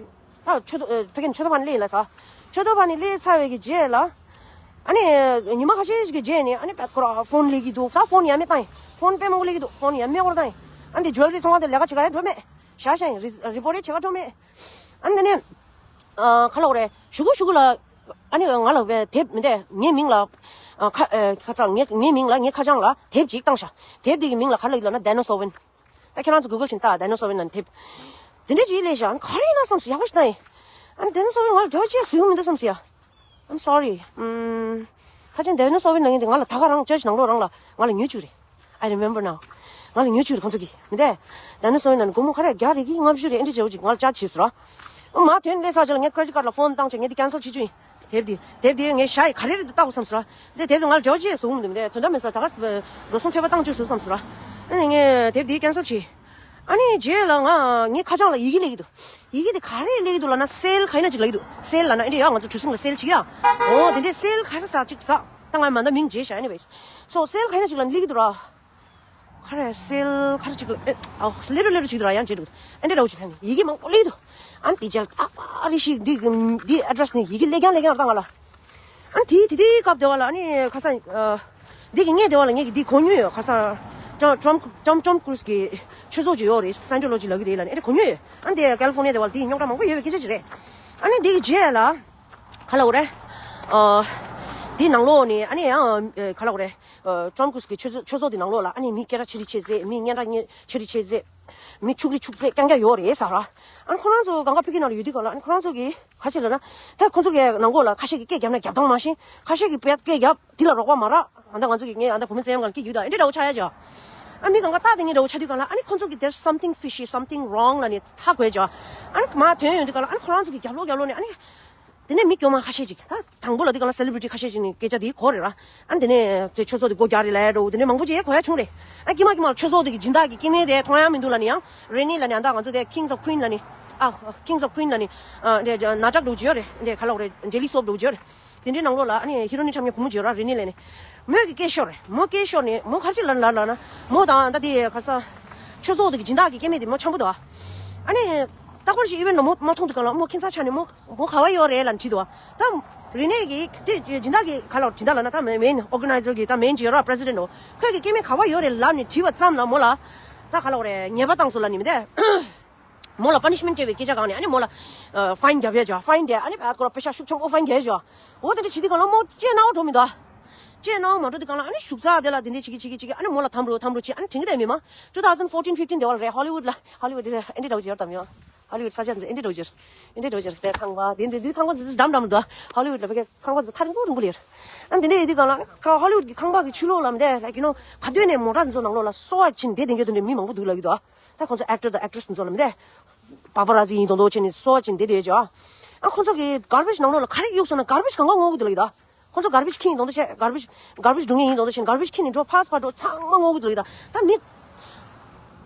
ད་ཆུ་ཐོག་ཕ་གི་ཆུ་ཐོག་ཕ་ནས་སླེབས་ལ་ས། ཆུ་ཐོག་ཕ་ནས་སླེབས་ཚར་བའི་གི་རྗེས་ལ་ཨ་ནི་ཉི་མ་ཁ་ཤས་ཤིག་གི་རྗེས་ནས་ཨ་ནི་པད་ཁོ་ར་phone སླེབས་ཀྱི་འདུག་ད་phone ཡང་མེད་བཏང་ཡིན། phone དཔེ་མང་པོ་སླེབས་ཀྱི་འདུག phone ཡང་མེད་སྐོར་བཏང་ཡིན། ཨ་ནི་དེ་jewellery ཚོང་བ་དེ་ལས་ཀ་བྱེད་ག་ཡང་འགྲོ་མེད། ཤ་ཤ་ཡིན། རི་རི་པོ་ཊི་བྱེད་ག་འགྲོ་མེད། ཨ་ནི་དེ་ནས་ཨ་ག་ལ་འོ་རེད་ཞུ་གུ་ཞུ་གུ་ལ་ཨ་ནི་ང་ལ་བའི་དེབ་མི་འདས་ངའི་མིང་ལ་ཨ་ཁ་ཨ་ཁ་ཚང་ངའི་ངའི་མིང་ལ་ངའི་ཁ་བྱང་ལ་དེབ་ཅིག་བཏང་ཤག་དེབ་དེ་གི་མིང་ལ་ག་རེ་ལབ་ཀྱི་ལབ་ན་Dinosaur Win། ད་ཁྱེད་རང་ཚོ་Google བྱས་ནས་ལྟ། Dinosaur Win ལབ་ནས་དེབ་དེ་འདྲས་ཅིག་སླེབས་ཤག་ཨ་ནི་ག་རེ་ཡིན་ན་བསམ་སོང་། ཡག་པོ་ཞིག་བཏང་ཡིན། ཨ་ནི་Dinosaur Win ང་ལ་འབྲེལ་བ་བྱེད་ཡ་སུ་ཡོང་མི་འདུག་བསམ་སོང་ཡ། I'm sorry. ཨུམ། ཕལ་ཆེར་Dinosaur Win ལབ་མཁན་དེ་ང་ལ་ད་ག་རང་church ནང་ལོགས་རང་ལ་ང་ལ་ཉོས་བཅུག་རེད། I remember now. ང་ལ་ཉོས་བཅུག་རེད་ཁོང་ཚོ་གིས། མི་འདས། Dinosaur Win ལབ་ནས་སྒོར་མོ་ག་རེ་བརྒྱ་རེ་གི་ལྔ་བཅུ་རེད་ཨེ་འདྲ་བྱས་བྱས་ང་ལ་charge བྱས་ཟེར་ར། ཨ་མ་དོན་སླེབས་ཚར་རྗེས་ལ་ངས་credit card ལ་phone བཏང་བྱས་ངས་འདི་cancel བྱེད་རྒྱུ་ཡིན། དེབ་འདི་དེབ་འདི་ངས་བཞག་ཡི་ག་རེ་རེད་འདུག་ལྟ་དགོས་བསམ་ཟེར་ར། འདི་དེབ་འདི་ང་ལ་འབྲེལ་བ་ཅི་ཡང་བཟོ་གི་མི་འདུག་མི་འདས་དོན་དག་མེད་ས་ད་ག་འགྲོ་སོང་ཐོས་པ་བཏང་བཅུག་ཟེར་བསམ་ཟེར་ར། ཨ་ནི་ངས་དེབ་འདི་cancel བྱས། ཨ་ནི་རྗེས་ལ་ང་ངའི་ཁ་བྱང་ལ་ཡི་གེ་སླེབས་ཀྱི་འདུག་ཡི་གེ་དེ་ག་རེ་སླེབས་ཀྱི་འདུག་ལབ་ན་sale ག་ཡིན་ན་ཅིག་ལབ་ཀྱི་འདུག sale ལབ་ན་ཨེ་འདྲ་ཡ་ང་ཚོ་གྲུ་གཟིངས་ལ་sale ཅིག་ཡ། འོ་དེ་འདྲའི་sale ག་རེ་ཟ་ཅིག་ཟ། ད་ང་མ་ད་མིང་བརྗེད་ཤག anyways. so sale ག་ཡིན་ན་ཅིག་ལབ་སླེབས་ཀྱི་འདུག་ར། ག་རེ་sale ག་རེ་ཅིག་ལ་ཨེ་ཨོ་ལེ་རུ་ལེ་རུ་ཅིག་འདུག་ར་ཡང་བརྗེད་འདུག་ཨེ་འདྲ་འདྲ་བོ་ཅིག་ཐོན་ཡི་གེ་མང་པོ་སླེབས་ཀྱི་འདུག་ཨ་ནི་དེ་རྗེས་ལ་ཨ་ཨ་རེ་ཞིག་འདི་འདི་address ནས་ཡི་གེ་སླེབས་ཀྱང་སླེབས་ཀྱང་ར་ད་ང་ལ། ཨ་ནི་དེའི་དེ་དེའི་སྐབས་དེ་བ་ལ་ཨ་ནི་ཁ་སང་ཨ། འདི་གི་ངས་དེ་བ་ལ་ངས་ཀྱི་འདི་གོ་མྱོང་ཡོད་ཁ་སང་། Tom Tom Tom Cruise གི་ཆོས་ཚོགས་ཅིག་ཡོད་རེད། Scientology ལབ་ཀྱི་རེད་ལབ་ནས་ཨེ་འདྲ་གོ་མྱོང་ཡོད། ཨ་ནི་དེ་California དེ་བ་ལ་དེའི་རྙོག་དྲ་མང་པོ་ཡོད་པའི་སྐད་ཆ་ཅིག་རེད། ཨ་ནི་འདི་གི་རྗེས་ལ་ག་ལ་འོ་རེད། ཨ། འདི་ནང་ལོགས་ནས་ཨ་ནི་ཡང་ག་ལ་འོ་རེད། Tom Cruise གི་ཆོས་ཚོགས་ཆོས་ཚོགས་དེ་ནང་ལོགས་ལ་ཨ་ནི་མི་སྐད་གྲགས་ཆེ་རིགས་ཆེ་ཚེ་མི་སྙན་གྲགས་ཆེ་རིགས་ཆེ་ཚེ། མི་ཕྱུག་རིགས་ཕྱུག་ཚད་རྐྱང་རྐྱང་ཡོད་རེད་ཟེར་ར། ཨ་ནི་ཁོ་རང་ཚོ་གང་ག་ཕ་གི་ནང་ལ་ཡོད་དུས་གང་ལ་ཨ་ནི་ཁོ་རང་ཚོ་གི་ག་ཅི་ལབ་ན། ད་ཁོ་ཚོ་གི་ནང་ལོགས་ལ་ཁ་ཤས་ཀྱི་སྐད་རྒྱབ་ན་རྒྱབ་སྟངས་མ་ཤེས། ཁ་ཤས་ཀྱི་བེད་སྐད་རྒྱབ་དེ་ལ་རོགས་པ་མ་རག་ཨ་ད་ང་ཚོ་གི་ངས་ཨ་ད་བུ་མོ་བཙན་གཡེམ་གང་སྐད་རྒྱུད་ད་ཨེ་འདྲ་འདྲ་བོ་ཆགས་ཡ་ཅག་ཨ་མི་གང་ག་ལྟ་དེ་ངས་འདྲ་བོ་ཆགས་དུས་གང་ལ་ཨ་ནི་ཁོ་ཚོ་གི་there's something fishy, something wrong ལབ་ནས་ཐག་གོ་ཡ་ཅག་ཨ་ནི་མ་དོན་ཡོང་དུས་གང་ལ་ཨ་ནི་ཁོ་རང་ཚོ་གི་རྒྱབ་ལོགས་རྒྱབ་ལོགས་ནས་ཨ་ནི། དེ་ནས་མི་སྐྱོ་མ་ཁ་ཤས་ཅིག་ད་དང་པོ་ལ་འདི་ག་ལ་celebrity ཁ་ཤས་ཅིག་ནས་སྐད་ཆ་དེ་གོ་རེད་ར། ཨ་ནི་དེ་ནས་དེ་ཆོས་ཚོགས་དེ་སྒོ་རྒྱག་རེད་ལབ་ཡ་འགྲོ་དེ་ནས་མང་པོ་ཅིག་གོ་ཡ་བྱུང་རེད། ཨ་ཀྱི་མ་ཀྱི་མ་ཆོས་ཚོགས་དེ་གི་སྦྱིན་བདག་གི་སྐྱེ་དམན་དེ་མཐོང་ཡ་མི་འདུག་ལབ་ནི་ཡང་རེ་ནི་ལབ་ནི་ཨ་ད་ང་ཚོ་དེ་Kings of Queen ལབ་ནི་ཨ་Kings of Queen ལབ་ནི་ཨ་དེ་ན་དྲག་འགྲོ་གི་ཡོད་རེད། དེ་ག་ལ་འོ་རེད། daily soap འགྲོ་གི་ཡོད་རེད། དེ་འདྲའི་ནང་ལོགས་ལ་ཨ་ནི་ཧི་རོ་ནི་འཁྲབ་མཁན་བུ་མོ་ཅིག་ཡོད་ར་རེ་ནི་ལབ་ནི། མོས་ཀྱི་སྐད་ཤོར་རེད། མོ་སྐད་ཤོར་ནི་མོ་ག་རེ་ཅིག་ལབ་ལབ་ལབ་ན་མོ་དང་ད་དེ་ག་ས་ཆོས་ཚོགས་དེ་གི་སྦྱིན་བདག་གི་སྐྱེ་དམན་དེ་མོ་འཆམ་པོ་འདུག་ཨ་ནི་རྟག་པར་ཞིག་event ལ་མོ་མ་མཐོང་དུས་གང་ལ་མོ་ཁྱད་མཚར་ཆགས་ནས་མོ། མོ་ག་བ་ཡོད་རེད་ལབ་དྲིས་འདུག་ད་རེ་ནེ་གིས་དེ་སྦྱིན་བདག་གི་ག་ལ་སྦྱིན་བདག་ལབ་ན་ད་main organizer གི་ད་main ཅིག་ཡོད་ར་president འོ། ཁོས་ཀྱི་སྐྱེ་དམན་ག་བ་ཡོད་རེད་ལབ་ནས་དྲིས་པ་ཙམ་ལ་མོ་ལ་ད་ག་ལ་འོ་རེད་ཉེས་པ་བཏང་སོང་ལབ་ནི་མི་འདས། མོ་ལ་punishment སྤྲད་པའི་སྐད་ཆ་གང་ནས་ཨ་ནི་མོ་ལ་fine རྒྱབ་ཡས་ཅོ། fine དེ་ཨ་ནི་ཨ་ཁོ་ར་པེ་ཤ་ཤུགས་ཆེན་པོ་fine རྒྱབ་ཡས་ཅོ། འོ་དེ་འདྲ་བྱེད་དུས་གང་ལ་མོ་ལྕེ་ནང་འགྲོ་མི་འདུག་ལྕེ་ནང་མ་འགྲོ་དུས་གང་ལ་ཨ་ནི་ཞུགས་ཚ་དེ་ལ་དེ་འདྲ་བྱེད་ཀྱི་བྱེད་ཀྱི་བྱེད་ཀྱི་ཨ་ནི་མོ་ལ་དམ་རུ་དམ་རུ་བྱེད་ཨ་ནི་དྲན་གི་བསྡད་མི་མ། two thousand fourteen fifteen དེ་བ་ལ་རེད་Hollywood ལ་Hollywood དེ་ཨེ་འདྲ་འདྲ་བོ་ཅིག་ཡོད་དམ་ཡོད། Hollywood ས་ཆ་འཛི་ཨེ་འདྲ་འདྲ་བོ་ཅིག་ཨེ་འདྲ་འདྲ་བོ་ཅིག་དེ་ཁང་པ་དེ་འདི་འདི་ཁང་པ་འཛི་འཛི་འགྲམ་འགྲམ་འདུག Hollywood ལ་ཕ་གི་ཁང་པ་འཛི་ཐག་རིང་པོ་རིང་པོ་ལ་ཡོད། ཨ་ནི་དེ་འདྲ་ཡོད་དུས་གང་ལ་ཁ་Hollywood གི་ཁང་པ་གི་ཕྱི་ལོགས་ལ་མི་འདས་like you know ག་དུས་ནས་མོ་ཊ་འཛི་ནང་ལོགས་ལ་སོ་བ་ཕྱིན་བསྡད་བསྡད་མཁན་དེ་འདྲ་མི་མང་པོ་འདུག་ལབ་ཀྱི་འདུག་ད་ཁོང་ཚོ་actor དང་actress འཛི་ལ་མི་འདས། པ་པ་ར་ཛི་ཡིན་མདོག་མདོག་བྱས་ནས་སོ་བ་ཅིག་འདི་དེ་བྱས། ཨ་ཁོང་ཚོ་གི་garbage ནང་ལོགས་ལ་ག་རེ་གཡུགས་སོང་ན་garbage གང་ག་སྔོག་གི་འདུག་ལབ་ཀྱི་ད། ཁོང་ཚོ་garbage ཁྱི་ཡིན་མདོག་མདོག་བྱས་garbage garbage སྒྲུག་མཁན་ཡིན་མདོག་མདོག་བྱས་garbage ཁྱི་ནས་འགྲོ་ཕར་ཕར་འགྲོ་ཚང་མ་སྔོག་གི་འདུག་ལབ་ཀྱི་ད། ད་མི་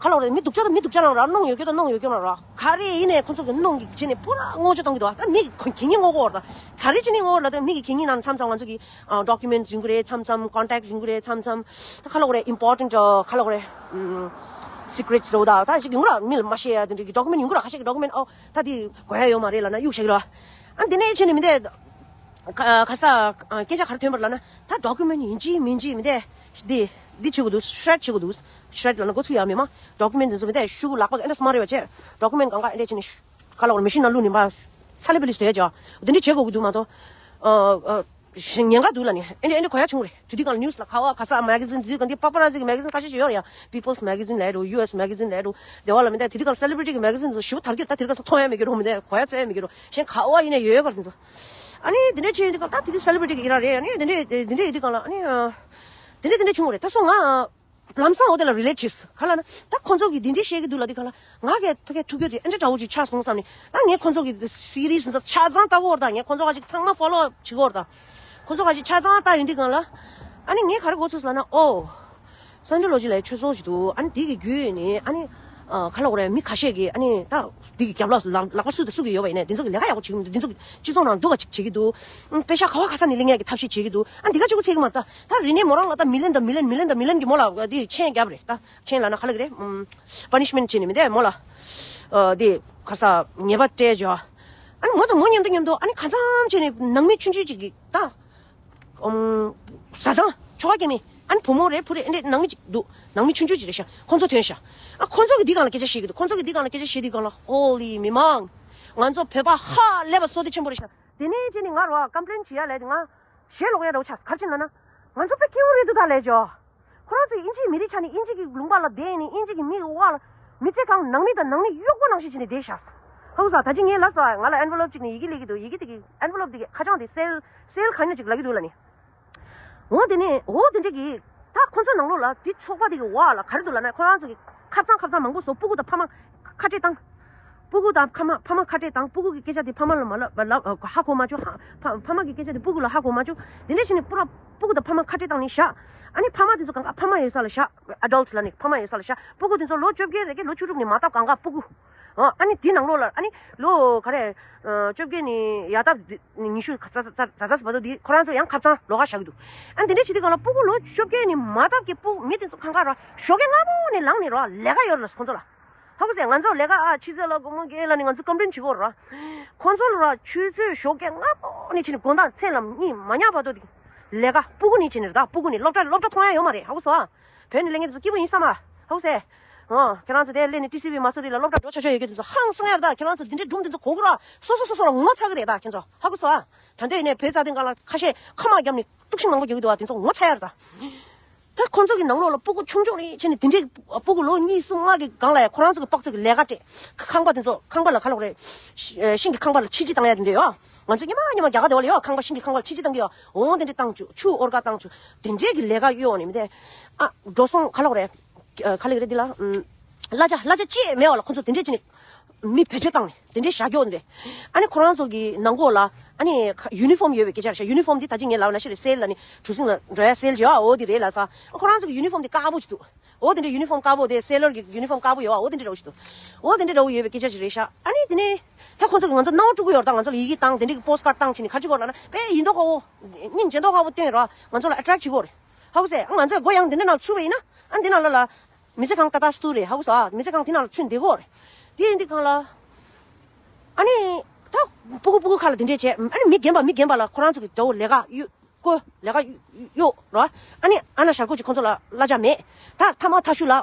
ག་ལ་བ་རེད། མི་སྡུག་ཅག་དང་མི་སྡུག་ཅག་རང་ར་གནོང་ཡོད་ཀྱི་དང་གནོང་ཡོད་ཀྱི་རང་ར་ག་རེ་ཡིན་ནས་ཁོང་ཚོ་གི་གནོང་གི་བྱས་ནས་པུ་ར་སྔོག་བྱ་གཏོང་གི་འདུག་ད་མི་གི་གད་སྙིགས་སྔོག་གི་ཡོད་རེད་ད། ག་རེ་བྱས་ནས་སྔོག་གི་ཡོད་ལབ་ད་མི་གི་གད་སྙིགས་ནང་མཚམས་མཚམས་ང་ཚོ་གི་documents ཡིན་གྱི་རེད། མཚམས་མཚམས་contacts ཡིན་གྱི་རེད། མཚམས་མཚམས་ད་ག་ལ་བ་རེད། important ག་ལ་བ་རེད། secrets རེད་ད། ད་ཞིག་ཡིན་གྱི་ར་མི་ལ་མ་བཤད་ཡ་དེ་འདྲ་གི་document ཡིན་གྱི་ར་ཁ་ཤས་ཀྱི་document ཨོ་ད་དེ་དགོས་ཡ་ཡོད་མ་རེད་ལབ་ན་གཡུག་བཞག་གི་ར། ཨ་འདི་ནས་ཕྱིན་ནས་མི་འདས། ག་ག་ས་སྐད་ཆ་ག་རེ་ཐོན་པ་ལབ་ན་ད་document ཡིན་གཅིག་མིན་གཅིག་མི་འདས། འདི་འདི་བྱེད་དགོས་འདུག shred བྱེད་དགོས་འདུག shred ལབ་ན་འགོ་ཚུགས་ཡ་མེད་མ། document འདི་ཚོ་མི་འདས་ཤུ་གུ་ལག་པ་གི་ཨེ་འདྲ་སྨ་རེ་བ་བྱས། document གང་ག་ཨེ་འདྲ་བྱས་ནས་ཤུ་ག་ལ་བར་machine ནང་བླུགས་ནས་མ་ཚ་ལེ་པི་ལི་བཟོས་བྱས། འདི་འདྲ་བྱེད་དགོས་ཀྱི་འདུག་མ་གཏོགས། ཨ་ཨ་ཞེ་ཉེན་ཁ་འདུག་ལབ་ནས་ཨེ་འདྲ་ཨེ་འདྲ་གོ་ཡ་བྱུང་རེད། དེ་དུས་གང་news ལ་ག་བ་ག་ས་magazine དེ་དུས་གང་དེ་པ་པ་ར་ཛི་གི་magazine ཁ་ཤས་ཤིག་ཡོད་རེད་ཡ། People's Magazine ལབ་རོ། ཡུ་ཨེས་magazine ལབ་རོ། དེ་བ་ལ་མི་འདས་དེ་དུས་གང་celebrity གི་magazine ཚོ་ཞིབ་དར་གྱི་ད་དེ་ག་ས་མཐོང་ཡ་མེད་ཀྱི་རོ། མི་འདས་གོ་ཡ་ཚོད་ཡ་མེད་ཀྱི་རོ། གཞན་ག་བ་ཡིན་ན་ཡོད་ཡོད་གར་དེ་ཚོ། ཨ་ནི་དེ་འདྲ་བྱས་ཡོད་དུས་གང་ད་དེ་དུས་celebrity གི་ཨི་ར་རེད། ཨ་ནི་དེ་འདྲ་དེ་འདྲ་ཡོད་དུས་གང་ལ་ཨ་ནི་དེ་འདྲ་དེ་འདྲ་བྱུང་བ་རེད། ད་སོང་ང་ ལམ་སང་འོ་དེ་ལ་རི་ལེཊ་བྱས། ག་ལ་ན་ད་ཁོང་ཚོ་གིས་འདི་འདྲས་བཤད་ཀྱི་འདུག་ལབ་དུས་ག་ལ། ང་གིས་ཕ་གིར་ཐུག་རྒྱུ་དེ་ཨེ་འདྲ་འདྲ་བོ་ཅིག་ཆགས་སོང་བསམ་ནས། ད་ངས་ཁོང་ཚོ་གི་སི་རིས་འདི་ཚོ་ཆ་ཚང་ལྟ་གི་ཡོད་རེད་ད། ངས་ཁོང་ཚོ་ག་ཅིག་ཚང་མ་ཕོ་ལོ་བྱེད་ཀྱི་ཡོད་རེད་ད། ཁོང་ཚོ་ག་ཅིག་ཆ་ཚང་ལྟ་ཡོང་དུས་གང་ལ། ཨ་ནི་ངས་ག་རེ་གོ་ཚོད་ལབ་ན། ཨོ། སའིན་ཊོ་ལོ་ཇི་ལབ་ཡག་ཆོས་ཚོགས་ཤིག་འདུག་ཨ་ནི་དེ་གི་བརྒྱུད་ནས་ཨ་ནི། ཨ། ག་ལབ་དགོས་རེད། མི་ཁ་ཤས་ཀྱིས་ཨ་ནི་ད་དེ་གི་རྒྱབ་ལ་ལག་ལག་པ་སུ་དང་སུ་གིས་ཡོད་པ་ཡིན་ནའི་དེ་ཚོ་གིས་ལས་ཀ་ཡག་པོ་བྱེད་ཀྱི་མི་འདུག་དེ་ཚོ་གིས་སྤྱི་ཚོགས་ནང་སྡུག་ག་ཅིག་བྱེད་ཀྱི་འདུག་ཨ། པེ་ཤག་ག་བ་ག་ས་ནས་ལེན་ཡག་གི་ཐབས་ཤེས་བྱེད་ཀྱི་འདུག་ཨ། འདི་ག་གཅིག་པོ་ཚད་ཀྱི་མ་རེད་ད། ད་རིག་གནས་མོ་རང་ལ་ད་མི་ལེན་དང་མི་ལེན་མི་ལེན་དང་མི་ལེན་གྱི་མོ་ལ་དེ་མཆན་བརྒྱབ་རེད་ད། མཆན་ལབ་ན་ག་ལབ་ཀྱི་རེད། ཨམ། པ་ནི་ཤི་མེན་ཊི་བྱས་ནས་མི་འདུག་མོ་ལ། ཨ། དེ་ག་ས་ཉེས་པ་སྤྲད་བྱས། ཨ་ནི་མོ་དང་མོ་མཉམ་དུ་མཉམ་དུ་ཨ་ནི་གང་འཚམ་བྱས་ནས་ནང་མི་ཆུང་ཆུང་ཅིག་གིས་ད། ཨམ། བཟའ་ཚང་ཁྱོ་ག་སྐྱེ་དམན། ཨ་ནི་བུ་མོ་རེད་བུ་རེད། ཨེ་འདྲས་ནང་མི་ཅིག་འདུག་ནང་མི་ཆུང་ཆུང་ཅིག་རེད་ཤག་ཁོང་ཚོ་ཐོན་ཤག་ཨ། ཁོང་ཚོ་གིས་འདི་སྒང་ལ་སྐད་ཆ་བཤད་ཀྱི་འདུག་ཁོང་ཚོ་གིས་འདི་སྒང་ལ་སྐད་ཆ་བཤད་དུས་སྒང་ལ། ཧོ་ལི་མི་མང་། ང་ཚོ་བོད་པ་ཧ་ལས་པ་བསོད་བདེ་ཆེན་པོ་རེད་ཤག་དེ་ནས་བྱས་ནས་ང་རོ་ཀམ་པི་ལེན་བྱེད་ཡ་ལས་དེ་ང་ཞེད་ལོག་ཡ་འདྲ་བོ་ཆགས། ག་རེ་བྱས་ན་ན། ང་ཚོ་དཔེ་སྐྱིད་པོ་རེད་འདུག་ད་ལས་ཇོ། ཁོ་རང་ཚོས་དབྱིན་ཇིའི་མི་རིགས་ཆགས་ནས་དབྱིན་ཇི་གི་ལུང་པ་ལ་བསྡད་ནས་དབྱིན་ཇི་གི་མི་གི་འོག་ལ། མི་ཚེ་གང་ནང་མི་དང་ནང་མི་གཡོག་པོ་ནང་བཞིན་བྱས་ནས་བསྡད་ཤག་ཧ་གོ་སོང་། ད་ཅི་ངས་ལབ་སོང་། ང་ལ་ཨེན་ཝེ་ལོབ་ཅིག་ནས་ཡི་གེ་སླེབས་ཀྱི་འདུག་ཡི་གེ་དེ་གི་ཨེན་ཝེ་ལོབ་དེ་གི་ཁ་བྱང་དེ་སེལ་སེལ་ག་ནས་ཅིག་ལབ་ཀྱི་འདུག་ལབ་ནས། འོ་དེ་ནས་འོ་དེ་འདྲ་གི། ད་ཁོ་ཚོ་ནང་ལོགས་ལ་དེ་ཚོགས་པ་དེ་གི་འོག་ལ་ག་རེ་འདུག་ལབ་ན། ཁོ་རང་ཚོ་གི་ཁབ་ཚང་ཁབ་ཚང་མང་པོ་བཟོ། སྤུ་གུ་དང་ཕ་མ་ཁ་བྲལ་བཏང་། སྤུ་གུ་དང་ཕ་མ་ཕ་མ་ཁ་བྲལ་བཏང་། སྤུ་གུ་གི་སྐད་ཆ་དེ་ཕ་མ་ལ་མ་ལབ་ལབ་ཧ་གོ་མ་བཅུག་ཧ་ཕ་ཕ་མ་གི་སྐད་ཆ་དེ་སྤུ་གུ་ལ་ཧ་གོ་མ་བཅུག་དེ་འདྲ་བྱས་ནས་པུ་ར་སྤུ་གུ་དང་ཕ་མ་ཁ་བྲལ་བཏང་ནས་བཞག་ཨ་ནི་ཕ་མ་དེ་ཚོ་གང་ག་ཕ་མ་ཡོད་ས་ལ་བཞག་ཨ་ཌལ་ཊི་ལབ་ནས་ཕ་མ་ཡོད་ས་ལ་བཞག་སྤུ་གུ་དེ་ཚོ་ལོ་བཅོ་བརྒྱད་རེ་གི་ལོ་བཅུ་དྲུག་ནས་མ་བཏབ་གང་ག་སྤུ་གུ། ཨ་ནི་དེ་ནང་ལོགས་ལ་ཨ་ནི་ལོ་ག་རེ། བཅོ་བརྒྱད་ནས་ཡར་བཏབ་ཉི་ཤུ་ཙ་ཙ་ཙ་ཙ་བར་དུ་དེ་ཁོ་རང་ཚོ་ཡང་ཁབ་ཚང་ལོགས་ཀ་བཞག་གི་འདུག་ཨ་ནི་དེ་འདྲ་བྱེད་དུས་སྒང་ལ་སྤུ་གུ་ལོ་བཅོ་བརྒྱད་ནས་མ་བཏབ་ཀྱི་སྤུ་མི་དེ་ཚོ་གང་ག་ར་ཞོགས་ཀས་སྔ་པོ་ནས་ལངས་ནས་ར་ལས་ཀ་ཡོད་རེད་ལ་ཁོ་ཚོ་ལ། ཧ་གོ་སོང་། ང་ཚོ་ལས་ཀ་ཨ་ཕྱི་ཚེས་ལ་དགོང་མོ་བརྒྱད་ལ་ནི་ང་ཚོ་ཀམ་པི་ལེན་བྱེད་ཀྱི་ཡོད་རེད་ར། ཁོ་ཚོ་ལ་ར་ཆུ་ཚོད་ཞོགས་ཀས་སྔ་པོ་ནས་བྱས་ནས་དགོང་དག་མཚན་ལ་གཉིད་མ་ཉལ་བར་དུ་དེ་ལས་ཀ་སྤུ་གུ་ནས་བྱས་ནས་རེད་ད། སྤུ་གུ་ནས་སློབ་གྲྭ་སློབ་གྲྭ་མཐོང་ཡ་ཡོད་མ་རེད། ཧ་གོ་སོང་ཨ། བོད་ནས་སླེབས་མཁན་དེ་ཚོ་སྐྱིད་པོ་ཡིན་བསམ་ཨ། ཧ་གོ་སོང་། ཨོ། ཁྱེད་རང་ཚོ་དེ་སླེབས་ནས་ཊི་སི་ཝི་མ་སུ་རི་ལ་སློབ་གྲྭ་འགྲོ་ཆོག་ཆོག་ཡོད་རྒྱུ་དེ་ཚོ་ཧང་སང་ཡ་རེད་ད། ཁྱེད་རང་ཚོ་འདི་འདྲའི་སྒྲུང་དེ་ཚོ་གོ་གི་ར་སོ་སོ་སོ་སོ་ལ་ངོ་ཚ་གི་རེད་ད་ཁྱེད་ཚོ། ཧ་གོ་སོང་ཨ། ད་འདོད་ཡིན་ནའི་བོད་རྩ་དོན་སྒང་ལ་ཁ་ཤས་ཁ་མ་བརྒྱབ་ནས་དཀྲུག་ཤིང་མང་པོ་རྒྱག་གི་འདུག་བ། དེ་ཚོ་ངོ་ཚ་ཡ་རེད་ད། ད་ཁོང་ཚོ་གི་ནང་ལོགས་ལ་སྤུ་གུ་ཆུང་ཆུང་རེད་བྱས་ནས་དེ་འདྲའི་སྤུ་གུ་ལོ་གཉིས་གསུམ་ལྔ་གི་སྒང་ལ་ཡ་ཁོ་རང་ཚོ་གི་དཔག་ཚོད་ཀྱི་ལས་ཀ་སྤྲད། ཁང་པ་དེ་ཚོ་ཁང་པ་ལ་ག་ལབ་དགོས་རེད། ཤིང་གི་ཁང་པ་ལ་ཆིལ་ཆིལ་བཏང་ཡ་དེ་འདྲ་ཡོད། ང་ཚོ་ཉི་མ་ཉི་མ་རྒྱ་གར་དེ་བ་ལ་ཡོད་ཁང་པ་ཤིང་གི་ཁང་པ་ལ་ཆིལ་ཆིལ་བཏང་གི་ཡོད། འོ་དེ་འདྲ་བཏང་བཅུག་ཆུ་ཨོར་ག་བཏང་བཅུག་དེ་འདྲའི་གི་ལས་ཀ་གཡོག་ནས་མི་དེ། ཨ། འགྲོ་སོང་ག་ལབ་དགོས་རེད། ག་ལབ་ཀྱི་རེད་འདི་ལ། གླ་ཆ་གླ་ཆ་ཅི་ཡང་མེད་པ་ལ་ཁོ་ཚོ་དེ་འདྲས་བྱས་ནས་མི་བེད་སྤྱོད་བཏང་ནས་དེ་འདྲས་བཞག་རྒྱུ་འདྲས། ཨ་ནི་ཁོ་རང་ཚོ་གི་ནང་ལོགས་ལ་ཨ་ནི་ཡུ་ནི་ཕོམ་ཡོད་པའི་སྐད་ཆ་རེད་ཤག་ཡུ་ནི་ཕོམ་འདི་ད་ཅི་ངས་ལབ་ན་ཤི་རེད། སེལ་ལ་ནི་གྲུ་གཟིངས་ལ་འགྲོ་ཡ་སེལ་བྱེད་ཨ་འོ་འདི་རེད་ལ་ས། ཁོ་རང་ཚོ་གི་ཡུ་ནི་ཕོམ་འདི་དཀར་པོ་ཅིག་འདུག་འོ་དེ་འདྲས་ཡུ་ནི་ཕོམ་དཀར་པོ་དེ་སེ་ལར་གི་ཡུ་ནི་ཕོམ་དཀར་པོ་ཡོད་ཨ་འོ་དེ་འདྲས་འདྲ་བོ་ཅིག་འདུག་འོ་དེ་འདྲས་འདྲ་བོ་ཡོད་པའི་སྐད་ཆ་ཅིག་རེད་ཤག་ཨ་ནི་དེ་ནས་ད་ཁོ་ཚོ་གི་ང་ཚོ་སྣང་བ་དཀྲུག་གི་ཡོད་རེད་ད། ང་ཚོ་ལ་ཡི་གེ་བཏང་དེ་འདྲས་གི་པོ་སི་ཊི་ཀར་ཌི་བཏང་བྱས་ནས་ག་རེ་བྱེད་ཀྱི་ཡོད་རེད་ལབ་ན་དཔེ་ཡིན་མདོག་ཁ་པོ་སྙིང་རྗེ་མདོག་ཁ་པོ་སྟོན་ར་ང་ཚོ་ལ་ཨེ་ཊེག་བྱེད་ཀྱི་ཡོད་རེད། ཧ་གོ་སོང་། ང་ཚོས་མགོ་ཡང་འདི་འདྲ་ནང་ཚུད་པ་ཡིན་ན་ཨ་འདི་ནང་ལ་ལ། མི་ཚེ་གང་ཏག་ཏག་སྟུ་རེད། ཧ་གོ་སོང་ཨ། མི་ཚེ་གང་དེ་ནང་ལ་ཚུད་བསྡད་ཀྱི་ཡོད་རེད། དེ་ཡིན་དུས་གང་ལ། ཨ་ནི། ད། སྤུ་གུ་སྤུ་གུ་ཁ་ལ་དེ་འདྲས་བྱས་ཨ་ནི་མི་རྒན་པ་མི་རྒན་པ་ལ་ཁོ་རང་ཚོ་གི་དགྲ་བོ་ལས་ཀ་གཡུག་བསྐོ་ལས་ཀ་གཡུག་གཡུག་རོ། ཨ་ནི་ཨ་ན་ཞར་ཁོ་ཅིག་ཁོ་ཚོ་ལ་གླ་ཆ་མེད། ད་ཐ་མ་ཐ་ཤུ་ལ།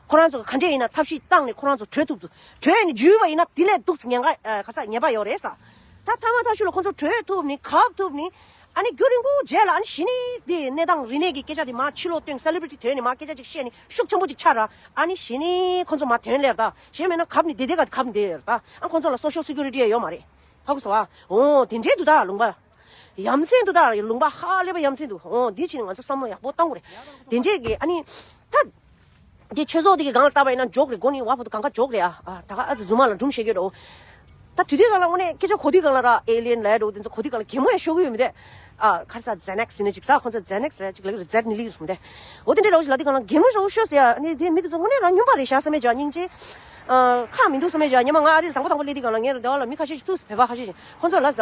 ཁོ་རང་ཚོ་ག་འདྲས་ཡིན་ན་ཐབས་ཤེས་བཏང་ནས་ཁོ་རང་ཚོ་བྲོས་ཐུབ་འདུག་བྲོས་ནས་འཇུས་པ་ཡིན་ན་དེ་ལས་སྡུག་ཙམ་ཉེན་ཁ་ཨ་ག་ས་ཉེས་པ་ཡོད་རེད་ས། ད་ཐ་མ་ཐ་ཤུ་ལ་ཁོ་ཚོ་བྲོས་ཐུབ་ནས་གབ་ཐུབ་ནས། ཨ་ནི་རྒྱུན་རིང་པོ་རྗེས་ལ་ཨ་ནི་གཞི་ནས་དེ་གནས་སྟངས་རིག་གནས་ཀྱི་སྐད་ཆ་དེ་མར་ཕྱི་ལོགས་སྟོན། སེ་ལི་བྷི་རི་ཊི་ཐོན་ནས་མར་སྐད་ཆ་ཅིག་བཤད་ནས་ཤུགས་ཆེན་པོ་ཅིག་ཆགས་ར། ཨ་ནི་གཞི་ནས་ཁོ་ཚོ་མར་ཐོན་ལེར་ད། གཞན་མེད་ན་གབ་ནས་བསྡད་བསྡད་ག་གབ་བསྡད་ཡོད་རེད་ད། ཨ་ཁོ་ཚོ་ལ་སོ་ཤལ་སི་ཀུ་རི་ཊི་ཡང་ཡོད་མ་རེད། ཧ་གོ་སོང་ཨ། འོ་དེ་འདྲས་འདུག་ད་ལུང་པ། ཡ་མཚན་འདུག་ད་ལུང་པ་ཧ་ལས་པ་ཡ་མཚན་འདུག་འོ་འདི་ཕྱིན་ང་ཚོ་བསམ་བློ་ཡག་པོ་བཏང་དགོས་རེད། དེ་འདྲས་ཀྱི་ཨ་ནི། ད། དེ་ཆོས་ཚོགས་དེ་གི་སྒང་ལ་བལྟས་པ་ཡིན་ན་ཇོག་རེད། མགོ་ནི་བ་བོ་དུ་གང་ག་ཇོག་རེད་ཨ། ཨ་ད་ག་ཨ་ཙི་རྫུན་མ་ལ་སྒྲུང་བཤད་རྒྱུ་འགྲོ། ད་དུས་དུས་སྒང་ལ་དངོས་གནས་སྐད་ཆ་གོ་དུས་སྒང་ལ་ར་ཨེ་ལི་ཡན་ལ་འགྲོ་དེ་ཚོ་གོ་དུས་སྒང་ལ་གད་མོ་ཡང་ཤོར་གི་ཡོད་མི་འདུག་ཨ་ཁ་ས་ཛེན་ཨེག་སི་ཡིན་ན་ཅིག་ས་ཁོང་ཚོ་ཛེན་ཨེག་སི་རེད་ཅིག་ལབ་གི་རེད། ཛེད་ནི་ལི་རེད་མི་འདུག་འོ་དེ་འདྲའི་འདྲ་བོ་ཞིག་ལབ་དུས་སྒང་ལ་གད་མོ་ཤོར་ཤོར་ཟེར་ཡ། ནི་དེ་མི་དེ་ཚོ་དངོས་གནས་རང་སྨྱོན་པ་རེད་ཤག་བསམ་མེད་ཅོ་སྙིང་རྗེ། ཨ་ཁག་མི་འདུག་བསམ་མེད་ཅོ། ཉི་མ་ང་ཨ་རི་ལ་དང་པོ་དང་པོ་སླེབས་དུས་སྒང་ལ་ངའི་ར་སྡེ་བ་ལ་མི་ཁ་ཤས་ཤིག་ཐུག་བོད་པ་ཁ་ཤས་ཤིག་ཁོང་ཚོ་ལ་ཟ།